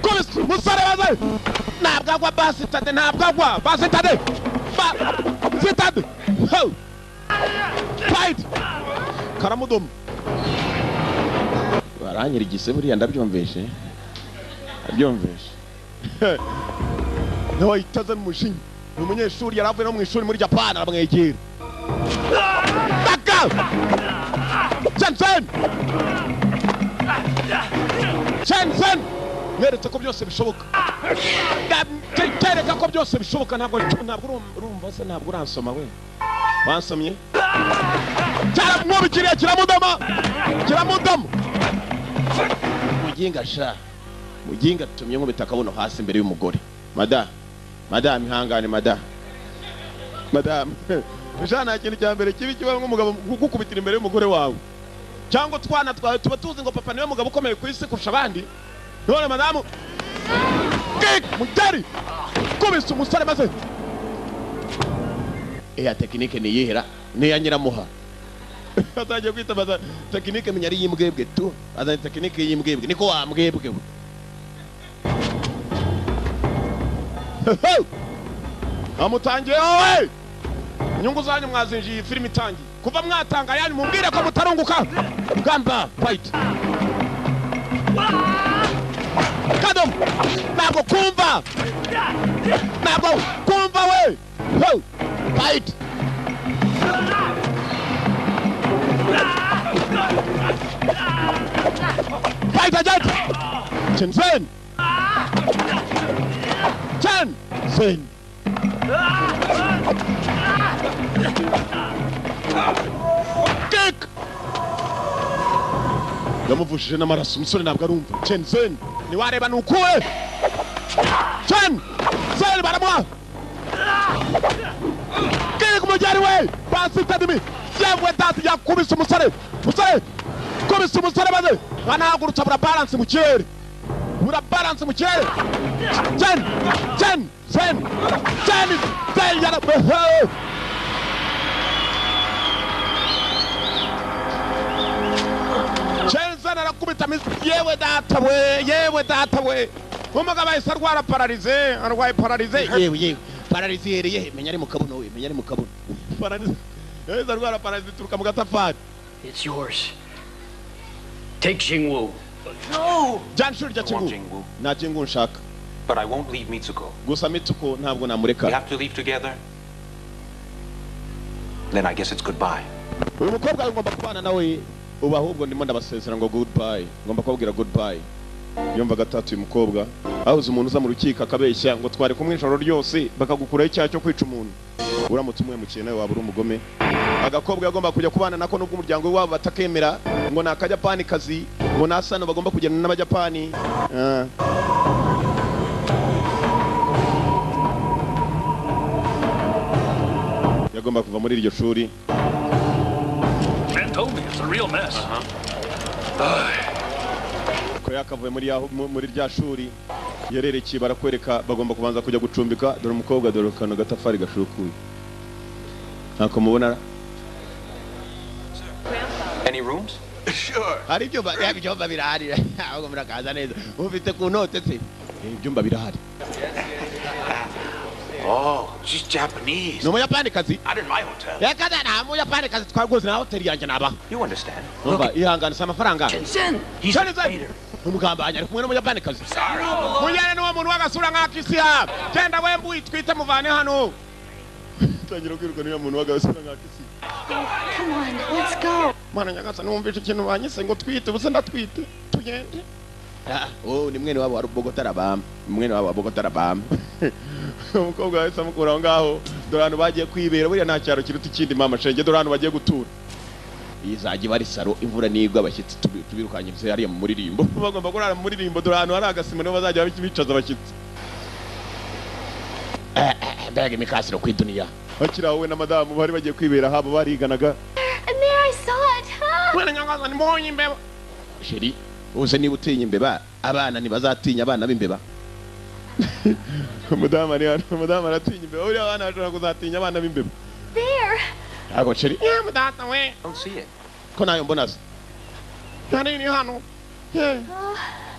[SPEAKER 1] Kubisa umusore waze. Ntabwo agwa basitade, ntabwo agwa basitade. Basitade. Fight! Karamudomo. Baranyirigise buriya ndabyumvishe. Ndabyumvishe. Nawe itaze mu mushinyi. Ni umunyeshuri yaravuye no mu ishuri muri Japan aramwegera. Baka! Shenzhen! Shenzhen! Mweretse ko byose bishoboka. Kereka ko byose bishoboka ntabwo urumva se ntabwo uransoma we. Wansomye? Cyaramwubikiriye kiramudoma. Kiramudoma. Muginga sha. Muginga tumye nkubita akabuno hasi imbere y'umugore. Madam. Madam ihangane madam. Madam. Jana ikintu cya mbere kibi kiba nk'umugabo gukubitira imbere y'umugore wawe. Cyangwa twana twawe tuba tuzi ngo papa niwe mugabo ukomeye ku isi kurusha abandi. None madamu kick mutari kubisa umusore maze. Iya tekinike ni yihera ni ya nyiramuha. Atangiye kwitabaza tekinike menya ari yimbwebwe tu. Azanye tekinike yimbwebwe niko wambwebwe. Amutangiye wowe. Inyungu zanyu mwazinjiye iyi filimi itangiye. Kuva mwatanga yanyu mumbwire ko mutarunguka. Gamba fight. Kadom. Ntabwo kumva. Ntabwo kumva we. Fight. Fight again. Shenzhen. Shenzhen. Kick. Yamuvushije n'amaraso umusore ntabwo arumva. Shenzhen niwareba nukuwe. Shenzhen baramuha. Kick mujyari we. Basitadimi. Yewe dati yakubise umusore. Musore. Kubise umusore maze. Anahagurutsa bura balance mu kirere. Bura balance mu kirere. Chen. Chen. Chen. Chen. Chen yara. Shenzhen arakubita yewe data we, yewe data we. Umugabo ahise arwara pararize, arwaye pararize. Yewe yewe. Pararize yereye, menya ari mu kabuno we, menya ari mu kabuno. Pararize. Yahise arwara pararize ituruka mu gatafari.
[SPEAKER 12] It's yours. Take Jingwoo.
[SPEAKER 3] No!
[SPEAKER 1] Jyana ishuri rya
[SPEAKER 7] I want
[SPEAKER 1] Kingu.
[SPEAKER 7] Jingwoo,
[SPEAKER 1] Nta Jingu nshaka.
[SPEAKER 7] But I won't leave Mitsuko.
[SPEAKER 1] Gusa Mitsuko ntabwo namureka.
[SPEAKER 7] We have to leave together. Then I guess it's goodbye.
[SPEAKER 1] Uyu mukobwa ngomba kubana nawe ubu, ahubwo ndimo ndabasezera ngo goodbye, ngomba kubabwira goodbye. Yumva gatatu uyu mukobwa ahuze umuntu uza mu rukiko akabeshya ngo twari kumwe ijoro ryose, bakagukuraho icyaha cyo kwica umuntu. Uramutse umuhemukiye nawe waba uri umugome. Agakobwa yagomba kujya kubana nako nubwo umuryango wabo batakemera, ngo ni akajapani kazi, ngo ni asano bagomba kugenda n'abajapani. Ah. Yagomba kuva muri iryo shuri.
[SPEAKER 2] Man told me it's a real mess.
[SPEAKER 1] Ko yakavuye muri yaho muri rya shuri yererekeye, barakwereka bagomba kubanza kujya gucumbika. Dore umukobwa, dore kano gatafari gashukuye, ntako mubona.
[SPEAKER 7] Any rooms?
[SPEAKER 8] Sure.
[SPEAKER 1] Hari ibyumba, yaba ibyumba birahari, ahubwo murakaza neza. Ufite ku note se? Ibyumba birahari.
[SPEAKER 4] Oh, she's Japanese.
[SPEAKER 1] Ni Umuyapanikazi.
[SPEAKER 4] Not in my hotel.
[SPEAKER 1] Reka da, nta Muyapanikazi twaguze na hoteli yanjye nabaha.
[SPEAKER 7] You understand?
[SPEAKER 1] Umva, ihangane, si amafaranga.
[SPEAKER 12] Shenzhen! He's
[SPEAKER 1] Shenzhen!
[SPEAKER 12] a traitor.
[SPEAKER 1] Umugambanyi ari kumwe n'Umuyapanikazi. Mujyane n'uwo muntu w'agasura nk'akisiya. Genda we mbuyi twite, muvane hano. Tangira kwiruka n'uwo muntu w'agasura nk'akisiya.
[SPEAKER 5] Come on, let's go.
[SPEAKER 1] Mana nyagasani, wumvishe ikintu banyise ngo twite, ubu se ndatwite? Tugende. Ah, oh, ni mwene wabo wa Bogota Arabama, ni mwene wabo wa Bogota Arabama. Umukobwa wahise amukura aho ngaho. Dore ahantu bagiye kwibera. Buriya nta cyaro kiruta ikindi, mama shenge. Dore ahantu bagiye gutura. Iyi izajya iba ari saro, imvura nigwa abashyitsi tubirukanyirize hariya mu muririmbo. Bagomba kurara mu muririmbo. Dore ahantu hari agasima, niho bazajya bicaza abashyitsi. Eh, eh, mbega imikasiro ku iduniya! Bakiri aho, we na madamu bari bagiye kwibera habo bariganaga.
[SPEAKER 5] And there I saw it. Ah!
[SPEAKER 1] Mwana nyangaza, mbonye imbeba. Chérie, uze niba utinya imbeba, abana ntibazatinya abana b'imbeba? Umudamu ari hano, umudamu aratinya imbeba. Buriya abana bashobora kuzatinya abana b'imbeba.
[SPEAKER 5] There.
[SPEAKER 1] Ntabwo chérie, mudata we.
[SPEAKER 7] Don't see it.
[SPEAKER 1] Ko nayo mbona se nari ni hano?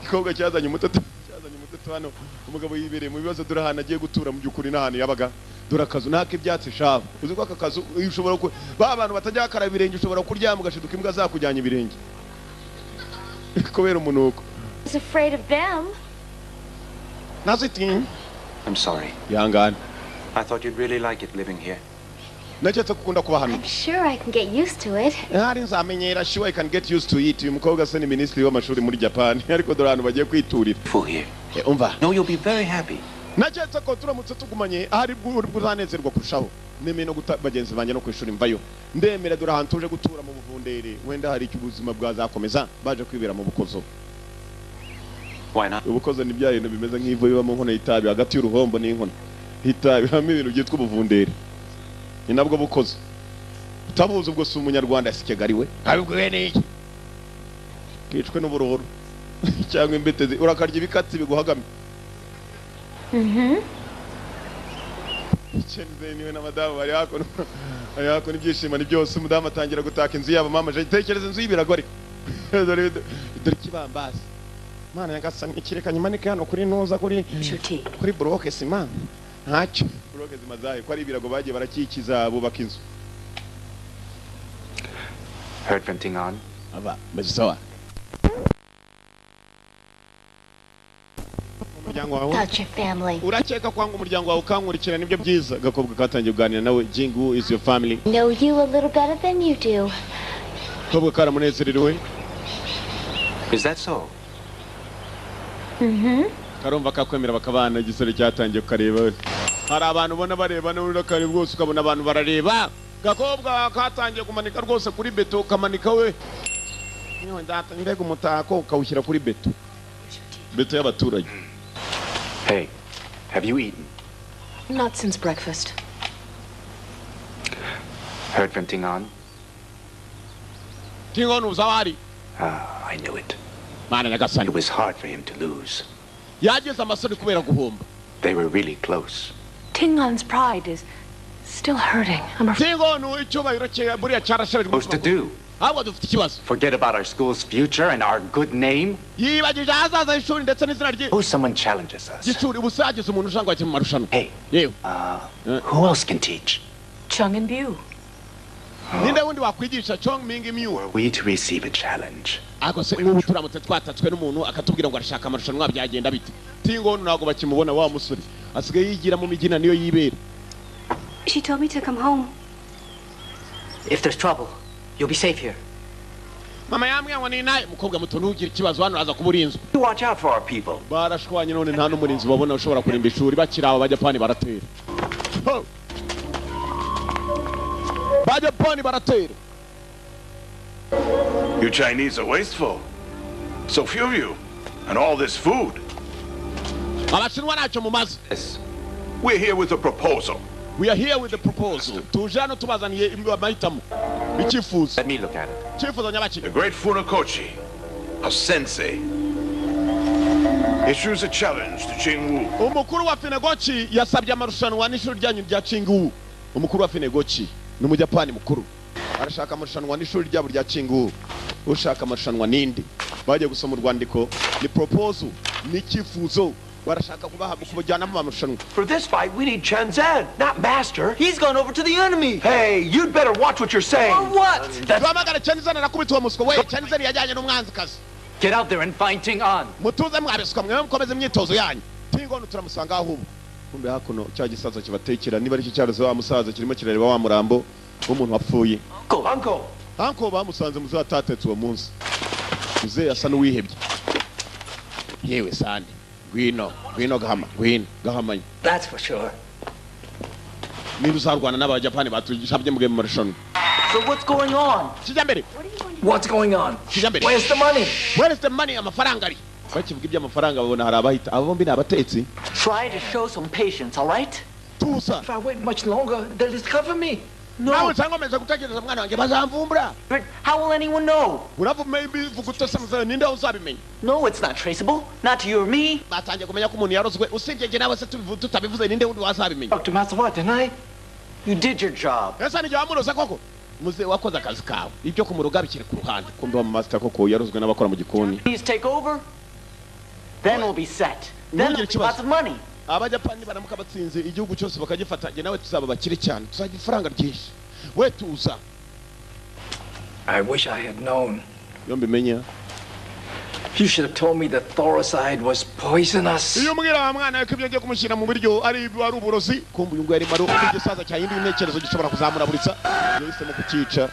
[SPEAKER 1] Igikobwa cyazanye umutoto, cyazanye umutoto hano. Umugabo yibereye mu bibazo. Dore ahantu agiye gutura mu by'ukuri n'ahantu yabaga. Dore akazu naka ibyatsi shavu. Uzi ko aka kazu ushobora ku ba bantu batajya bakaraba ibirenge, ushobora kuryama ugashiduka imbwa zakujyanye ibirenge kubera umunuko.
[SPEAKER 5] I was afraid of them.
[SPEAKER 1] Nazitinya.
[SPEAKER 7] I'm sorry.
[SPEAKER 1] Ihangane.
[SPEAKER 7] I thought you'd really like it living here.
[SPEAKER 1] Naketse kukunda kuba hano.
[SPEAKER 5] I'm sure I can get used to it.
[SPEAKER 1] Hari nzamenyera. Sure I can get used to it. Uyu mukobwa se ni minisitiri w'amashuri muri Japan, ariko dore ahantu bagiye kwiturira.
[SPEAKER 7] Full here.
[SPEAKER 1] Umva.
[SPEAKER 7] No, you'll be very happy.
[SPEAKER 1] Naketse ko turamutse tugumanye ahari bwo uzanezerwa kurushaho. Nemeye no guta bagenzi banjye no ku ishuri mvayo, ndemera. Dore ahantu tuje gutura mu buvundere, wenda hari icyo ubuzima bwazakomeza. Baje kwibera mu bukozo.
[SPEAKER 7] Why not?
[SPEAKER 1] Ubukozo ni bya bintu bimeze nk'ivu biba mu nkono y'itabi, hagati y'uruhombo n'inkono y'itabi habamo ibintu byitwa ubuvundere, ni nabwo bukozo. Utabuzi ubwo si Umunyarwanda, si Kigali we. Abibwiwe n'iki? Kicwe n'ubururu cyangwa imbetezi, urakarya ibikatsi biguhagamye. Chenze niwe na madamu bari hakuno, ibyishimo ni byose. Umudamu atangira gutaka inzu yabo. Mama je, tekereza inzu y'ibirago, ariko dore dore ikibambasi. Mana nyagasani, ikireka nyimanike hano kuri ntuza kuri bloc ciment. Ntacyo bloc ciment zahe ko ari ibirago, bagiye barakikiza bubaka inzu.
[SPEAKER 9] Heard from Tingon?
[SPEAKER 1] Aba meze sawa umuryango wawe?
[SPEAKER 5] About your family.
[SPEAKER 1] Urakeka kwanga umuryango wawe ukankurikira nibyo byiza? Agakobwa katangiye kuganira nawe. Jingu is your family.
[SPEAKER 5] Know you a little better than you do.
[SPEAKER 1] Agakobwa karamunezerewe.
[SPEAKER 7] Is that so?
[SPEAKER 5] Mm-hmm.
[SPEAKER 1] Karumva kakwemera bakabana. Igisore cyatangiye kukareba. Hari abantu ubona bareba n'urakare rwose, ukabona abantu barareba. Gakobwa katangiye kumanika rwose kuri beto, kamanika we. Niwe ndata, mbega umutako, ukawushyira kuri beto, beto y'abaturage.
[SPEAKER 9] Hey, have you eaten?
[SPEAKER 13] Not since breakfast.
[SPEAKER 9] Heard from Tingon?
[SPEAKER 1] Tingon uzawari?
[SPEAKER 9] Ah, I knew it.
[SPEAKER 1] Mana nyagasani.
[SPEAKER 9] It was hard for him to lose.
[SPEAKER 1] Yagize amasoni kubera guhomba.
[SPEAKER 9] They were really close.
[SPEAKER 13] Tingon's pride is still hurting, I'm afraid.
[SPEAKER 1] Tingon icyubahiro cye buriya cyarashabijwe.
[SPEAKER 9] Supposed to do?
[SPEAKER 1] Ahubwo dufite ikibazo.
[SPEAKER 9] Forget about our school's future and our good name?
[SPEAKER 1] Yibagije ahazaza h'ishuri ndetse n'izina rye
[SPEAKER 9] Oh, someone challenges us.
[SPEAKER 1] ry'ishuri. Ubu se hagize umuntu ushaka mu marushanwa?
[SPEAKER 9] Hey,
[SPEAKER 1] Yewe.
[SPEAKER 9] Who else can teach?
[SPEAKER 13] Chung and Bu.
[SPEAKER 1] Ninde wundi wakwigisha Chong Ming Miu?
[SPEAKER 6] Were we to receive a challenge?
[SPEAKER 1] Ariko se nk'ubu turamutse twatatswe n'umuntu akatubwira ngo arashaka amarushanwa, byagenda bite? Tingono ntabwo bakimubona, wa musore asigaye yigira mu migina, niyo yibera.
[SPEAKER 5] She told me to come home.
[SPEAKER 3] If there's trouble, you'll be safe here.
[SPEAKER 1] Mama yambwiye ngo ni nawe mukobwa muto, ntugire ikibazo, hano uraza kuba urinzwe.
[SPEAKER 2] Watch out for our people.
[SPEAKER 1] Barashwanye none nta n'umurinzi babona ushobora kurinda ishuri. Bakiri abo, Abajapani baratera. Ho! Bajapani baratera.
[SPEAKER 15] You Chinese are wasteful. So few of you. And all this food.
[SPEAKER 1] Abashinwa ntacyo mumaze.
[SPEAKER 15] Yes. We're here with a proposal.
[SPEAKER 1] We are here with the proposal. Tuje hano tubazaniye amahitamo, icyifuzo.
[SPEAKER 7] Let me look at it.
[SPEAKER 1] Icyifuzo nyabaki?
[SPEAKER 15] The great Funakoshi, a sensei, issues a challenge to Jingwu.
[SPEAKER 1] Umukuru wa Funakoshi yasabye amarushanwa n'ishuri ryanyu rya Chingu. Umukuru wa Funakoshi ni Umujapani mukuru, arashaka amarushanwa n'ishuri ryabo rya Chingu. Ushaka amarushanwa ninde? Bagiye gusoma urwandiko, ni proposal, ni icyifuzo, barashaka kubaha kubajyana mu marushanwa.
[SPEAKER 2] For this fight, we need Chen Zhen, not Master.
[SPEAKER 3] He's gone over to the enemy.
[SPEAKER 2] Hey, you'd better watch what you're saying.
[SPEAKER 3] Or what?
[SPEAKER 1] Duhamagare Chen Zhen, arakubita uwo muswa we. Chen Zhen yajyanye n'umwanzikazi.
[SPEAKER 9] Get out there and find Ting An.
[SPEAKER 1] Mutuze mwabiswa mwe, mukomeze imyitozo yanyu. Tingono turamusanga ahubwo. Kumbe hakuno cya gisaza kibatekera, niba ari cyo cyaroze wa musaza, kirimo kirareba wa murambo w'umuntu wapfuye.
[SPEAKER 2] Uncle, uncle.
[SPEAKER 1] Uncle bamusanze muzehe atatetse uwo munsi. Muzehe asa n'uwihebye. Yewe sande, ngwino, ngwino gahama, ngwino gahamanya.
[SPEAKER 3] That's for sure.
[SPEAKER 1] Niba uzarwana n'Abajapani batushabye muge mu marushanwa.
[SPEAKER 3] So what's going on?
[SPEAKER 1] Kijya mbere.
[SPEAKER 10] What's going on?
[SPEAKER 1] Kijya mbere.
[SPEAKER 10] Where's the money?
[SPEAKER 1] Where is the money? Amafaranga ari. Bakivuga iby'amafaranga babona hari abahita. Abo bombi ni abatetsi.
[SPEAKER 3] Try to show some patience, all right?
[SPEAKER 1] Tusa.
[SPEAKER 10] If I wait much longer, they'll discover me.
[SPEAKER 1] Nawe cyangwa nkomeje gutekereza mwana wanjye, bazamvumbura.
[SPEAKER 3] But how will anyone know?
[SPEAKER 1] Uravuga maybe vuga utose muzehe, ninde uzabimenya?
[SPEAKER 3] No, it's not traceable. Not to you or me.
[SPEAKER 1] Batangiye kumenya ko umuntu yarozwe, usibye njye nawe se tutabivuze, ninde wundi wazabimenya?
[SPEAKER 10] Dr. Matsuwa, didn't I?
[SPEAKER 3] You did your job.
[SPEAKER 1] Ese nijye wamuroze koko? Muzehe, wakoze akazi kawe, ibyo kumuroga bikiri ku ruhande. Kumbe wa master koko yarozwe n'abakora mu gikoni.
[SPEAKER 3] Please take over. Then we'll be set. Then
[SPEAKER 1] Ntugire
[SPEAKER 3] there'll be lots
[SPEAKER 1] ikibazo.
[SPEAKER 3] of money.
[SPEAKER 1] Abajapani baramuka batsinze igihugu cyose bakagifata, njye nawe tuzaba bakire cyane, tuzagira ifaranga ryinshi. We tuza.
[SPEAKER 10] I wish I had known.
[SPEAKER 1] Iyo mbimenya.
[SPEAKER 10] You should have told me that thoricide was poisonous.
[SPEAKER 1] Iyo umbwira wa mwana we ko ibyo ngiye kumushyira mu biryo ari uburozi. Kumva uyu nguyu arimo ari igisaza cyahinduye intekerezo, gishobora kuzamuraburitsa, yahisemo kucyica.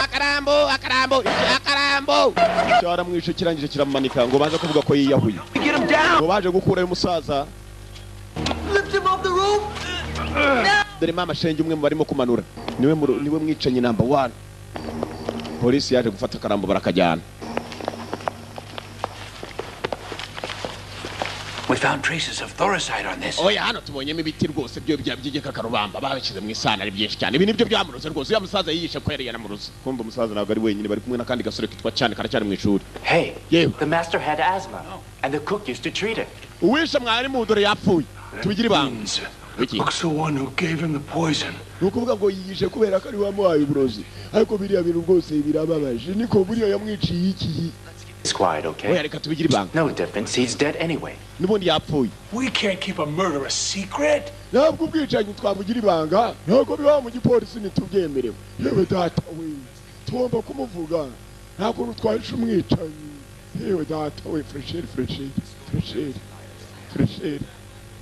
[SPEAKER 1] Akarambo, akarambo, akarambo cyaramwishe, kirangije kiramumanika ngo baze kuvuga ko yiyahuye.
[SPEAKER 2] Get him down.
[SPEAKER 1] Ngo baje gukurayo umusaza.
[SPEAKER 3] Lift him off the roof.
[SPEAKER 1] Dore mama shenge, umwe mu barimo kumanura niwe niwe mwicanyi number one. Polisi yaje gufata akarambo barakajyana.
[SPEAKER 15] We found traces of thoricide on this.
[SPEAKER 1] Oya, hano tubonyemo ibiti rwose byo by'igikakarubamba babishyize mu isahani ari byinshi cyane. Ibi nibyo byamuroze rwose. Uriya musaza yiyishe ko yari yaramuroze. Kumva umusaza ntabwo ari wenyine, bari kumwe n'akandi gasore kitwa cyane, karacyari mu ishuri.
[SPEAKER 9] Hey,
[SPEAKER 1] Yewe.
[SPEAKER 9] the master had asthma, and the cook used to treat it.
[SPEAKER 1] Uwishe mwarimu dore yapfuye, tubigire ibanga. Wiki.
[SPEAKER 15] Looks the one who gave him the poison.
[SPEAKER 1] Ni ukuvuga ngo yiyishe kubera ko ari we wamuhaye uburozi, ariko biriya bintu rwose birababaje, niko buriya yamwiciye iki?
[SPEAKER 9] It's quiet, okay?
[SPEAKER 1] Oya, reka tubigire ibanga.
[SPEAKER 9] No difference. He's dead anyway.
[SPEAKER 1] N'ubundi yapfuye.
[SPEAKER 15] We can't keep a murder a secret.
[SPEAKER 1] Ntabwo ubwicanyi twabugira ibanga, ntabwo biba mu gipolisi, ntitubyemerewe. Yewe data we, tugomba kumuvuga, nta kuntu twahisha umwicanyi. Yewe data we, fresheri, fresheri, fresheri, fresheri,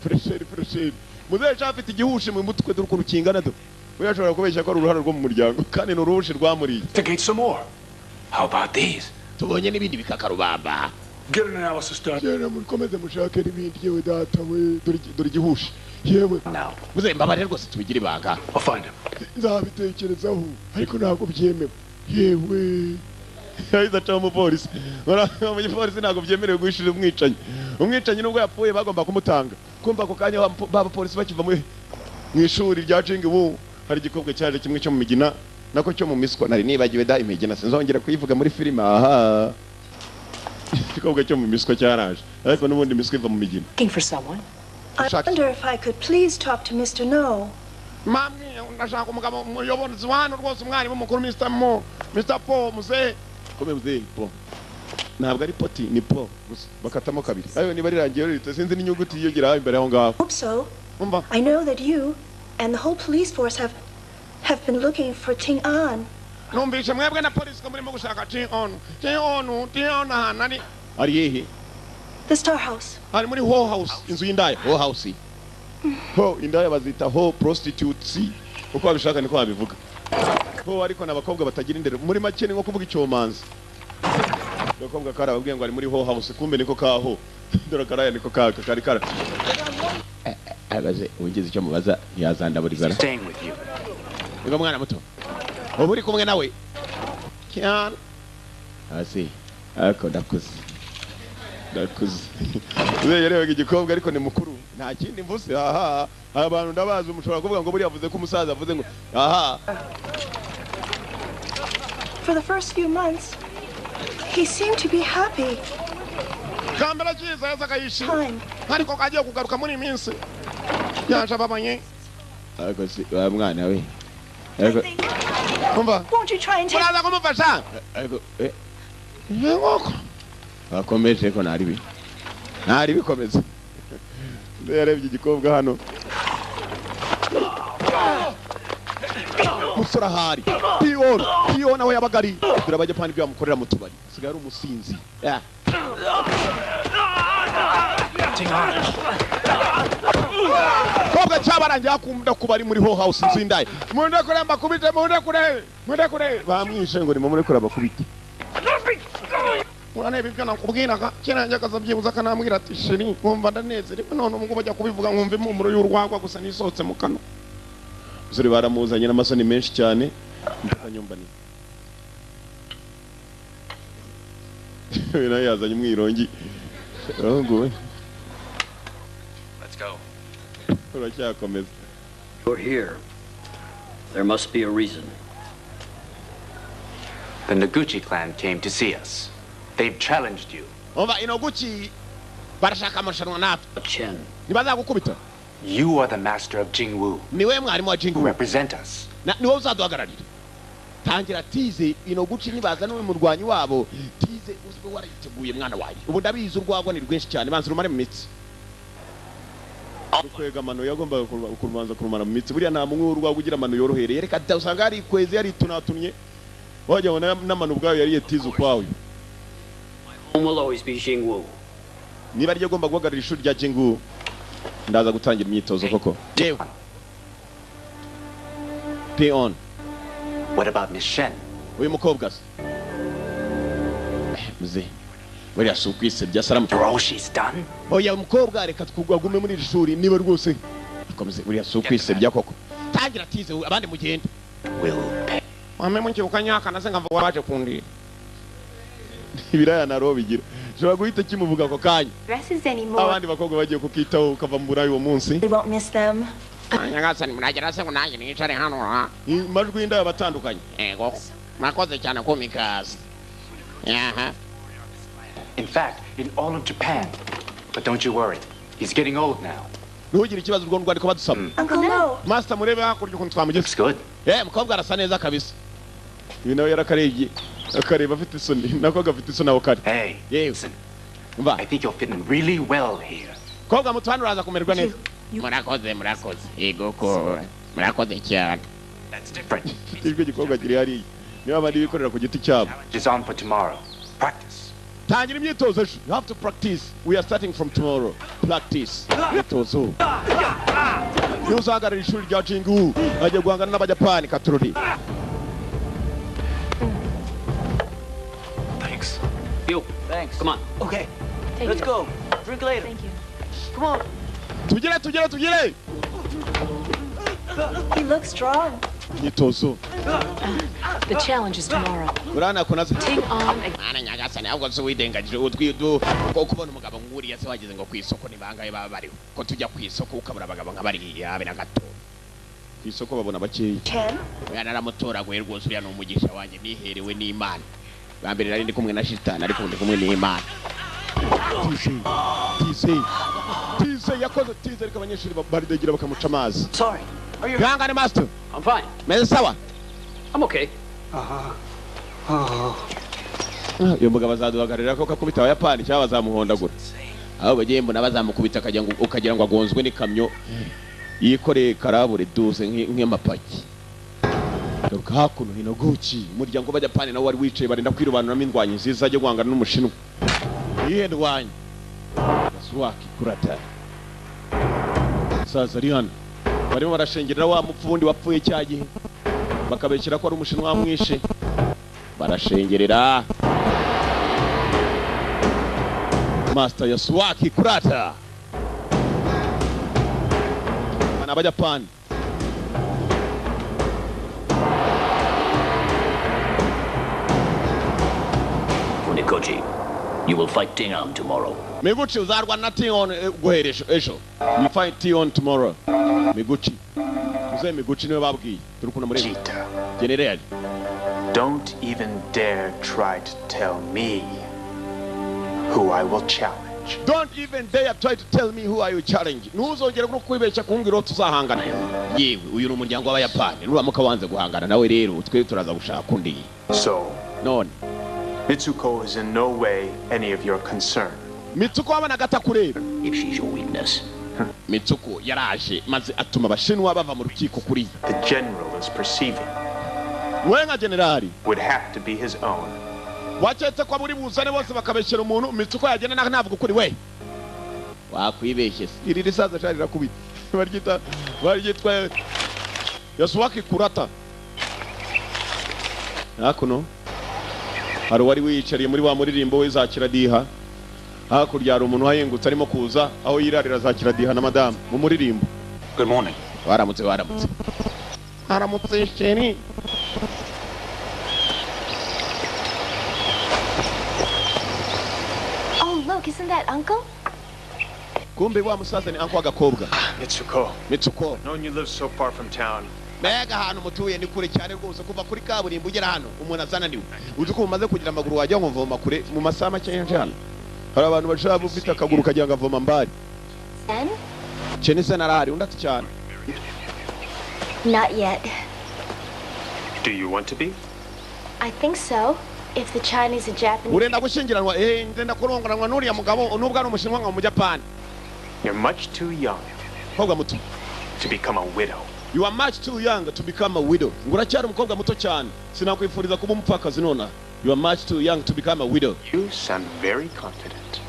[SPEAKER 1] fresheri, fresheri. Muzehe afite igihushi mu mutwe, dore ukuntu kingana. Do we ashobora kubeshya ko ari uruhare rwo mu muryango, kandi ni uruhushi rwamuriye.
[SPEAKER 15] Investigate some more. How about these?
[SPEAKER 1] Tubonye n'ibindi bikakarubamba.
[SPEAKER 15] Get an analysis done.
[SPEAKER 1] Yewe, mukomeze mushake n'ibindi. Yewe data we, dore igihushi yewe.
[SPEAKER 9] Now.
[SPEAKER 1] Muzehe, mbabarire rwose, tubigire ibanga.
[SPEAKER 15] I'll find him.
[SPEAKER 1] Nzabitekerezaho, ariko ntabwo byemewe. Yewe, yahise acaho umupolisi. Mu gipolisi ntabwo byemerewe guhishira umwicanyi. Umwicanyi nubwo yapfuye bagomba kumutanga. Kumva ako kanya ba bapolisi bakiva mu ishuri rya Jingu, hari igikobwa cyaje kimwe cyo mu migina, nako cyo mu miswa. Nari nibagiwe da, imigina sinzongera kuyivuga muri filime. Aha, igikobwa cyo mu miswa cyaraje, ariko n'ubundi imiswa iva mu migina.
[SPEAKER 13] Looking for someone.
[SPEAKER 16] I wonder if I could please talk to Mr. No.
[SPEAKER 1] Mamwe, ndashaka umugabo umuyobozi wa hano rwose, umwarimu mukuru, Mr. Mo, Mr. Po, muzehe kome, muzehe Po. Ntabwo ari poti, ni po gusa bakatamo kabiri. Ayo niba rirangiye rito, sinzi n'inyuguti yiyongera imbere aho ngaho.
[SPEAKER 16] Hope so.
[SPEAKER 1] Umva.
[SPEAKER 16] I know that you and the whole police force have been looking for Ting An.
[SPEAKER 1] Numvise mwebwe na polisi ko murimo gushaka Ting On. Ting On, Ting On ahantu ari hehe?
[SPEAKER 16] The Star House.
[SPEAKER 1] Ari muri Ho House, inzu y'indaya. Ho House, ho indaya bazita ho prostitutes, uko babishaka niko babivuga. Ho ariko n'abakobwa batagira indero, muri make ni nko kuvuga icyomanzi. Abakobwa karababwiye ngo ari muri Ho House, kumbe niko kaho. Dore karaya niko kaka kari kara abaze ugize icyo mubaza ntiyazandaburizana.
[SPEAKER 9] Staying with you.
[SPEAKER 1] Niba mwana muto ubu uri kumwe nawe cyane hasi, ariko ndakuze ndakuze. Yarebaga igikobwa ariko ni mukuru, nta kindi mvuze. Aha abantu ndabazi, umushobora kuvuga ngo buriya avuze ko umusaza avuze ngo aha.
[SPEAKER 16] For the first few months, he seemed to be happy.
[SPEAKER 1] Kambera cyiza yazaga yishimye, ariko kagiye kugaruka muri iyi minsi yaje ababanye. Ariko si wa mwana we, ariko umva.
[SPEAKER 16] Won't you try and take
[SPEAKER 1] uraza kumufasha? Ariko nkoko bakomeje ko nari ntari bikomeza. Yarebye igikobwa hano, musore ahari Pion Pion nawe yabaga ari. Dore abajapani ibyo bamukorera mu tubari, asigaye ari umusinzi. Kobwa cyabarangiye akunda kuba ari muri Ho House, inzu y'indaya. Munde kure mbakubite, munde kure, munde kure. Bamwishe ngo nimumure kure abakubite. Uraneba ibyo nakubwiraga kera, njya akazabyibuza akanambwira ati chérie nkumva ndanezerewe, none ubwo bajya kubivuga nkumva impumuro y'urwagwa gusa nisohotse mu kanwa. Umusore baramuzanye n'amasoni menshi cyane mpaka nyumva ni nawe yazanye umwirongi. Ahubwo
[SPEAKER 12] Let's go.
[SPEAKER 1] Uracyakomeza.
[SPEAKER 12] You're here. There must be a reason.
[SPEAKER 9] The Noguchi clan came to see us. They've challenged you.
[SPEAKER 1] Umva, Inoguchi barashaka amarushanwa natwe.
[SPEAKER 12] Chen.
[SPEAKER 1] Ntibazagukubita.
[SPEAKER 9] You are the master of Jingwu.
[SPEAKER 1] Niwe mwarimu wa Jingwu.
[SPEAKER 9] Represent us.
[SPEAKER 1] Niwe uzaduhagararira. Tangira tize Inoguchi nibaza n'uwe murwanyi wabo. Tize uzwe warayiteguye mwana wawe. Ubu ndabizi urwagwa ni rwinshi cyane, banza rumare mu mitsi. Kwega amano yagombaga kurubanza kurumara mu mitsi. Buriya nta munywi w'urwagwa ugira amano yorohereye. Reka da usanga yari ikwezi yaritunatunnye. Wajya ngo n'amano ubwayo yariye tize ukwawe.
[SPEAKER 12] Home will always be Jingwu.
[SPEAKER 1] Niba ariyo agomba guhagararira ishuri rya Jingwu, ndaza gutangira imyitozo koko. Yewe. Pion.
[SPEAKER 9] What about Miss Shen?
[SPEAKER 1] Uyu mukobwa se? Muze. Buriya si ukwisebya saramu.
[SPEAKER 9] For all she's done?
[SPEAKER 1] Oya mukobwa reka tugume muri iri shuri niba rwose. Akomeze buriya si ukwisebya koko. Tangira tize abandi mugende.
[SPEAKER 9] Will pay.
[SPEAKER 1] Wame munkibuka nyaka nase nkavuga waje kundira. Ibiraya na roho bigira. Ushobora guhita kimuvuga ako kanya.
[SPEAKER 5] Dresses anymore.
[SPEAKER 1] Abandi bakobwa bagiye kukitaho ukava mu burayi uwo munsi.
[SPEAKER 16] They won't miss them.
[SPEAKER 1] Nyagasani muragera se ngo nanjye nicare hano ha. Amajwi y'indaya batandukanye. Ego. Mwakoze cyane kumikaza. Aha.
[SPEAKER 9] In fact, in all of Japan. But don't you worry. He's getting old now.
[SPEAKER 1] Ntugire ikibazo urwo rwandiko badusaba.
[SPEAKER 16] Uncle No.
[SPEAKER 1] Master murebe hakurya ukuntu twamugeze.
[SPEAKER 9] Looks good.
[SPEAKER 1] Mukobwa arasa neza kabisa. Uyu nawe yarakarebye. Akareba afite isoni, nako gafite isoni aho kari.
[SPEAKER 9] Hey.
[SPEAKER 1] Yewe. Umva.
[SPEAKER 9] I think you'll fit in really well here.
[SPEAKER 1] Kobwa muto hano uraza kumererwa neza. Murakoze murakoze. Yego ko murakoze cyane.
[SPEAKER 9] That's different.
[SPEAKER 1] Ijwi igikobwa kiri hariya. Niba abandi bikorera ku giti cyabo.
[SPEAKER 9] It's on for tomorrow. Practice.
[SPEAKER 1] Tangira imyitozo ejo. You have to practice. We are starting from tomorrow. Practice. Imyitozo. Niba uzahagarara ishuri rya Jingu, agiye guhangana n'Abajapani katururi.
[SPEAKER 9] Thanks.
[SPEAKER 12] You.
[SPEAKER 3] Thanks.
[SPEAKER 12] Come on.
[SPEAKER 3] Okay.
[SPEAKER 13] Take
[SPEAKER 3] Let's
[SPEAKER 13] it.
[SPEAKER 3] go. Drink later.
[SPEAKER 13] Thank you.
[SPEAKER 3] Come on.
[SPEAKER 1] Tugere tugere tugere.
[SPEAKER 16] He looks strong.
[SPEAKER 1] Imyitozo.
[SPEAKER 13] The challenge is tomorrow.
[SPEAKER 1] Urana kunaza.
[SPEAKER 13] Ting On
[SPEAKER 1] Mwana nyagasani ahubwo se widengagije utwidu ko kubona umugabo nguriya se wagize ngo ku isoko ni bangahe baba bariho, ko tujya ku isoko ukabura abagabo nka bariya habe na gato. Ku isoko babona bakeya.
[SPEAKER 16] Chen.
[SPEAKER 1] Oya naramutoraguye rwose, uriya ni umugisha wanjye niherewe n'Imana. Bwa mbere nari ndi kumwe na shitani ariko ndi kumwe n'Imana. Tize tize tize yakoze tize, ariko abanyeshuri baridegira bakamuca amazi.
[SPEAKER 3] Sorry. Are you
[SPEAKER 1] Ihangane master.
[SPEAKER 12] I'm fine.
[SPEAKER 1] Meze sawa.
[SPEAKER 12] I'm okay.
[SPEAKER 1] Uyu mugabo azaduhagararira ko kakubita Abayapani cyangwa bazamuhondagura. Aho bagiye mbona bazamukubita ukagira ngo agonzwe n'ikamyo. Yikoreye karabure duze nk'amapaki. Garuka hakuno Hinoguchi, umuryango w'Abajapani nawo wari wicaye barinda kwirobanuramo indwanyi nziza ajya guhangana n'Umushinwa. Iyihe ndwanyi? Yasuaki Kurata. Saza ari hano. Barimo barashengerera wa mupfu wundi wapfuye cya gihe. Bakabeshyira ko ari Umushinwa wamwishe. Barashengerera. Master Yasuaki Kurata. Bana Abajapani.
[SPEAKER 12] Funikochi, you will fight Tingon tomorrow.
[SPEAKER 1] Miguchi uzarwana na Tingon guhera ejo. You fight Tingon tomorrow. Miguchi. Uze Miguchi niwe babwiye. Turi kuna muri. General.
[SPEAKER 6] Don't even dare try to tell me who I will challenge.
[SPEAKER 1] Don't even dare try to tell me who I will challenge. Ntuzongere no kwibeshya kumbwira uwo tuzahangana. Yewe uyu ni umuryango w'Abayapani. Nuramuka wanze guhangana nawe rero twe turaza gushaka undi.
[SPEAKER 6] So,
[SPEAKER 1] none
[SPEAKER 6] Mitsuko is in no way any of your concern.
[SPEAKER 1] Mitsuko wabonaga atakureba.
[SPEAKER 12] If she's your weakness.
[SPEAKER 1] Mitsuko yaraje maze atuma Abashinwa bava mu rukiko kuri.
[SPEAKER 6] The general is perceiving.
[SPEAKER 1] We nka generali
[SPEAKER 6] would have to be his own.
[SPEAKER 1] Waketse ko buri buzane bose bakabeshyera umuntu Mitsuko yagenda ntavuga ukuri we. Wakwibeshye se. Iri risaza shari rakubita. Baryita baryitwa Yasuaki Kurata. Hakuno hari uwari wiyicariye muri wa muririmbo we za Kiradiha. Hakurya hari umuntu wahengutse arimo kuza aho yirarira za Kiradiha na madamu mu muririmbo.
[SPEAKER 7] Good morning.
[SPEAKER 1] Waramutse waramutse. Haramutse sheri.
[SPEAKER 5] Oh, look, isn't that uncle?
[SPEAKER 1] Kumbe wa musaza ni uncle agakobwa.
[SPEAKER 6] Mitsuko.
[SPEAKER 1] Mitsuko.
[SPEAKER 6] Knowing you live so far from town.
[SPEAKER 1] Mbega ahantu mutuye ni kure cyane rwose kuva kuri kaburimbo ugera hano umuntu azananiwe. Uzi ko umaze kugira amaguru wajya ngo mvoma kure mu masaha make cyane. Hari abantu bashaka ufite akaguru kagira ngo avoma mbari.
[SPEAKER 5] Sen?
[SPEAKER 1] Chenisen arahari undi ati cyane.
[SPEAKER 5] Not yet.
[SPEAKER 6] Do you want to be?
[SPEAKER 5] I think so. If the Chinese and Japanese.
[SPEAKER 1] Urenda gushyingiranwa ndenda kurongoranwa n'uriya mugabo nubwo ari Umushinwa nka mu Japani.
[SPEAKER 6] You're much too young.
[SPEAKER 1] Mukobwa muto.
[SPEAKER 6] To become a widow.
[SPEAKER 1] You are much too young to become a widow. Nguracyari umukobwa muto cyane. Sinakwifuriza kuba umupfakazi nona. You are much too young to become a widow.
[SPEAKER 6] You sound very confident.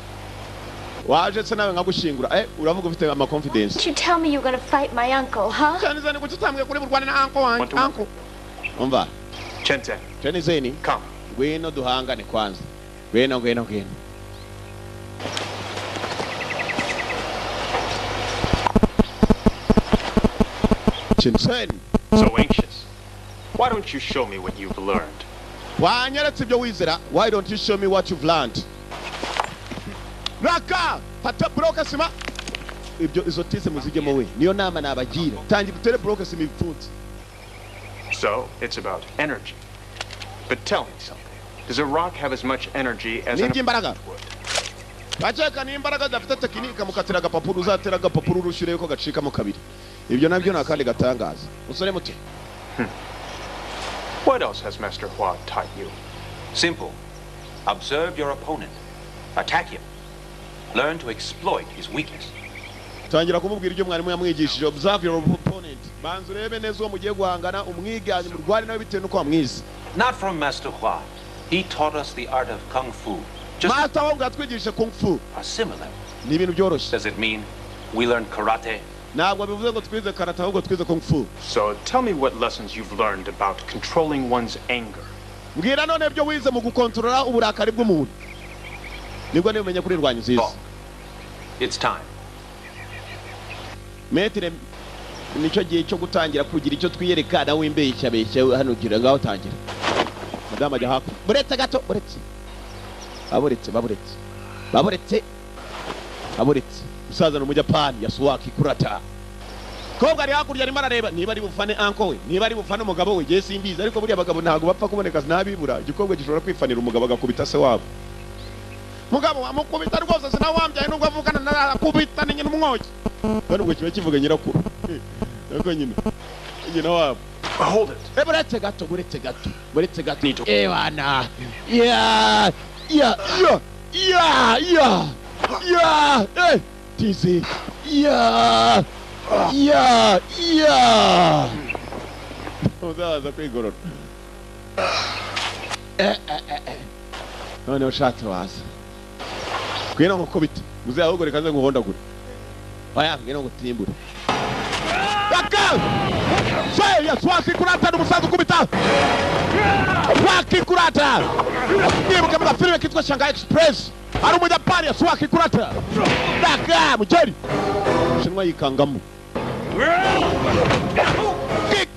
[SPEAKER 1] Waje se nawe nkagushingura. Uravuga ufite ama confidence.
[SPEAKER 5] You tell me you're going to fight my uncle, huh?
[SPEAKER 1] Cyane cyane kuki utambwiye kuri burwane na uncle wanjye. Uncle. Umva.
[SPEAKER 6] Chenzen.
[SPEAKER 1] Chenzen.
[SPEAKER 6] Come.
[SPEAKER 1] Ngwino duhangane kwanza. Ngwino ngwino ngwino. Chenzen.
[SPEAKER 6] So anxious. Why don't you show me what you've learned?
[SPEAKER 1] Wanyeretse ibyo wizera. Why don't you show me what you've learned? Raka! Fata bloke sima. Ibyo izo tize muzigemo we. Niyo nama nabagira. Tangira utere bloke sima ibipfunsi.
[SPEAKER 6] So, it's about energy. But tell me something. Does a rock have as much energy as an
[SPEAKER 1] imbaraga? Baceka ni imbaraga zafite tekinike mukatira agapapuro uzatera agapapuro urushyure ko gacikamo kabiri. Ibyo nabyo nakandi gatangaza. Musore muto.
[SPEAKER 6] What else has Master Hua taught you?
[SPEAKER 7] Simple. Observe your opponent. Attack him. Learn to exploit his weakness.
[SPEAKER 1] Tangira kumubwira ibyo mwarimu yamwigishije. Observe your opponent. Banza urebe neza uwo mugiye guhangana, umwiganye murwane nawe bitewe nuko wamwize.
[SPEAKER 7] Not from Master Hua. He taught us the art of kung fu. Just
[SPEAKER 1] Master Hua yatwigishije kung fu.
[SPEAKER 7] Are similar.
[SPEAKER 1] Ni ibintu byoroshye.
[SPEAKER 7] Does it mean we learned karate?
[SPEAKER 1] Ntabwo bivuze ngo twize karate ahubwo twize kung fu.
[SPEAKER 6] So tell me what lessons you've learned about controlling one's anger.
[SPEAKER 1] Mbwira none ibyo wize mu gukontorora uburakari bw'umuntu. Nibwo nibumenye kuri rwanyu nziza.
[SPEAKER 7] It's time.
[SPEAKER 1] Metre nicyo gihe cyo gutangira kugira icyo twiyereka nawe imbeshya beshya hano gira ngaho tangira. Madame ajya hakuno. Buretse gato, buretse. Baburetse, baburetse. Baburetse. Baburetse. Musaza no Mujapani Yasuaki Kurata. Kobwa ari hakurya arimo arareba niba ari bufane uncle we, niba ari bufane umugabo we, je simbizi ariko buriya abagabo ntago bapfa kuboneka nabibura. Igikobwa gishobora kwifanira umugabo agakubita se wabo. Mugabo amukubita rwose sinawambyaye nubwo avukana narakubita ni nyina umwoki. Kandi ubwo kiba kivuga nyirakuru. Ariko nyina nyina wabo.
[SPEAKER 6] Hold it.
[SPEAKER 1] Buretse gato, buretse gato. Buretse gato. Bana. Yeah. Yeah. Yeah. Yeah. Yeah. Yeah. Tizi. Yeah. Ya ya, uzaza kwigorora. Noneho ushatse waza ngwino nkukubite muzehe, ahubwo reka nze nguhondagure. Oya, ngwino ngutimbure. Aka se Yasuaki Kurata ni umusaza ukubita. Yasuaki Kurata, nibuka mu gafilime kitwa Shanghai Express, ari umujapani Yasuaki Kurata. Daka mujeri Umushinwa yikangamo. Kick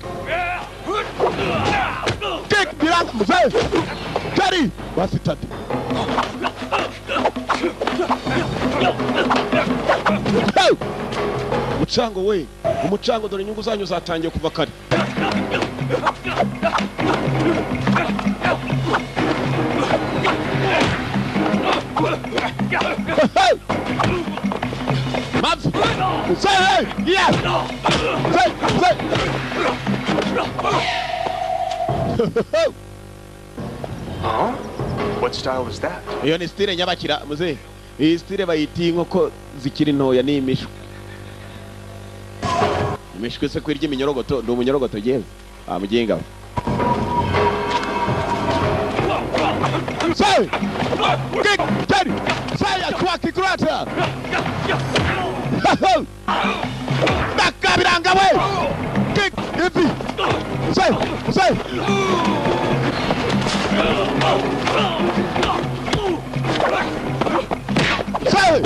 [SPEAKER 1] kick, biranga muzehe jeri basitade. Hey! Umucango we, umucango, dore inyungu zanyu zatangiye kuva kare. Hey! Mavi! Say hey! Yes! Say! Say!
[SPEAKER 6] Huh? What style is that?
[SPEAKER 1] Iyo ni style nyabakira muzehe. Iyi style bayita inkoko zikiri ntoya, ni imishwi. Imishwi se kwirya iminyorogoto? Ndi umunyorogoto yewe. Ah, muginga we. Say! Kick! Jerry! Say Yasuaki Kurata! Nakabiranga we! Kick! Ivi! Say! Say! Say!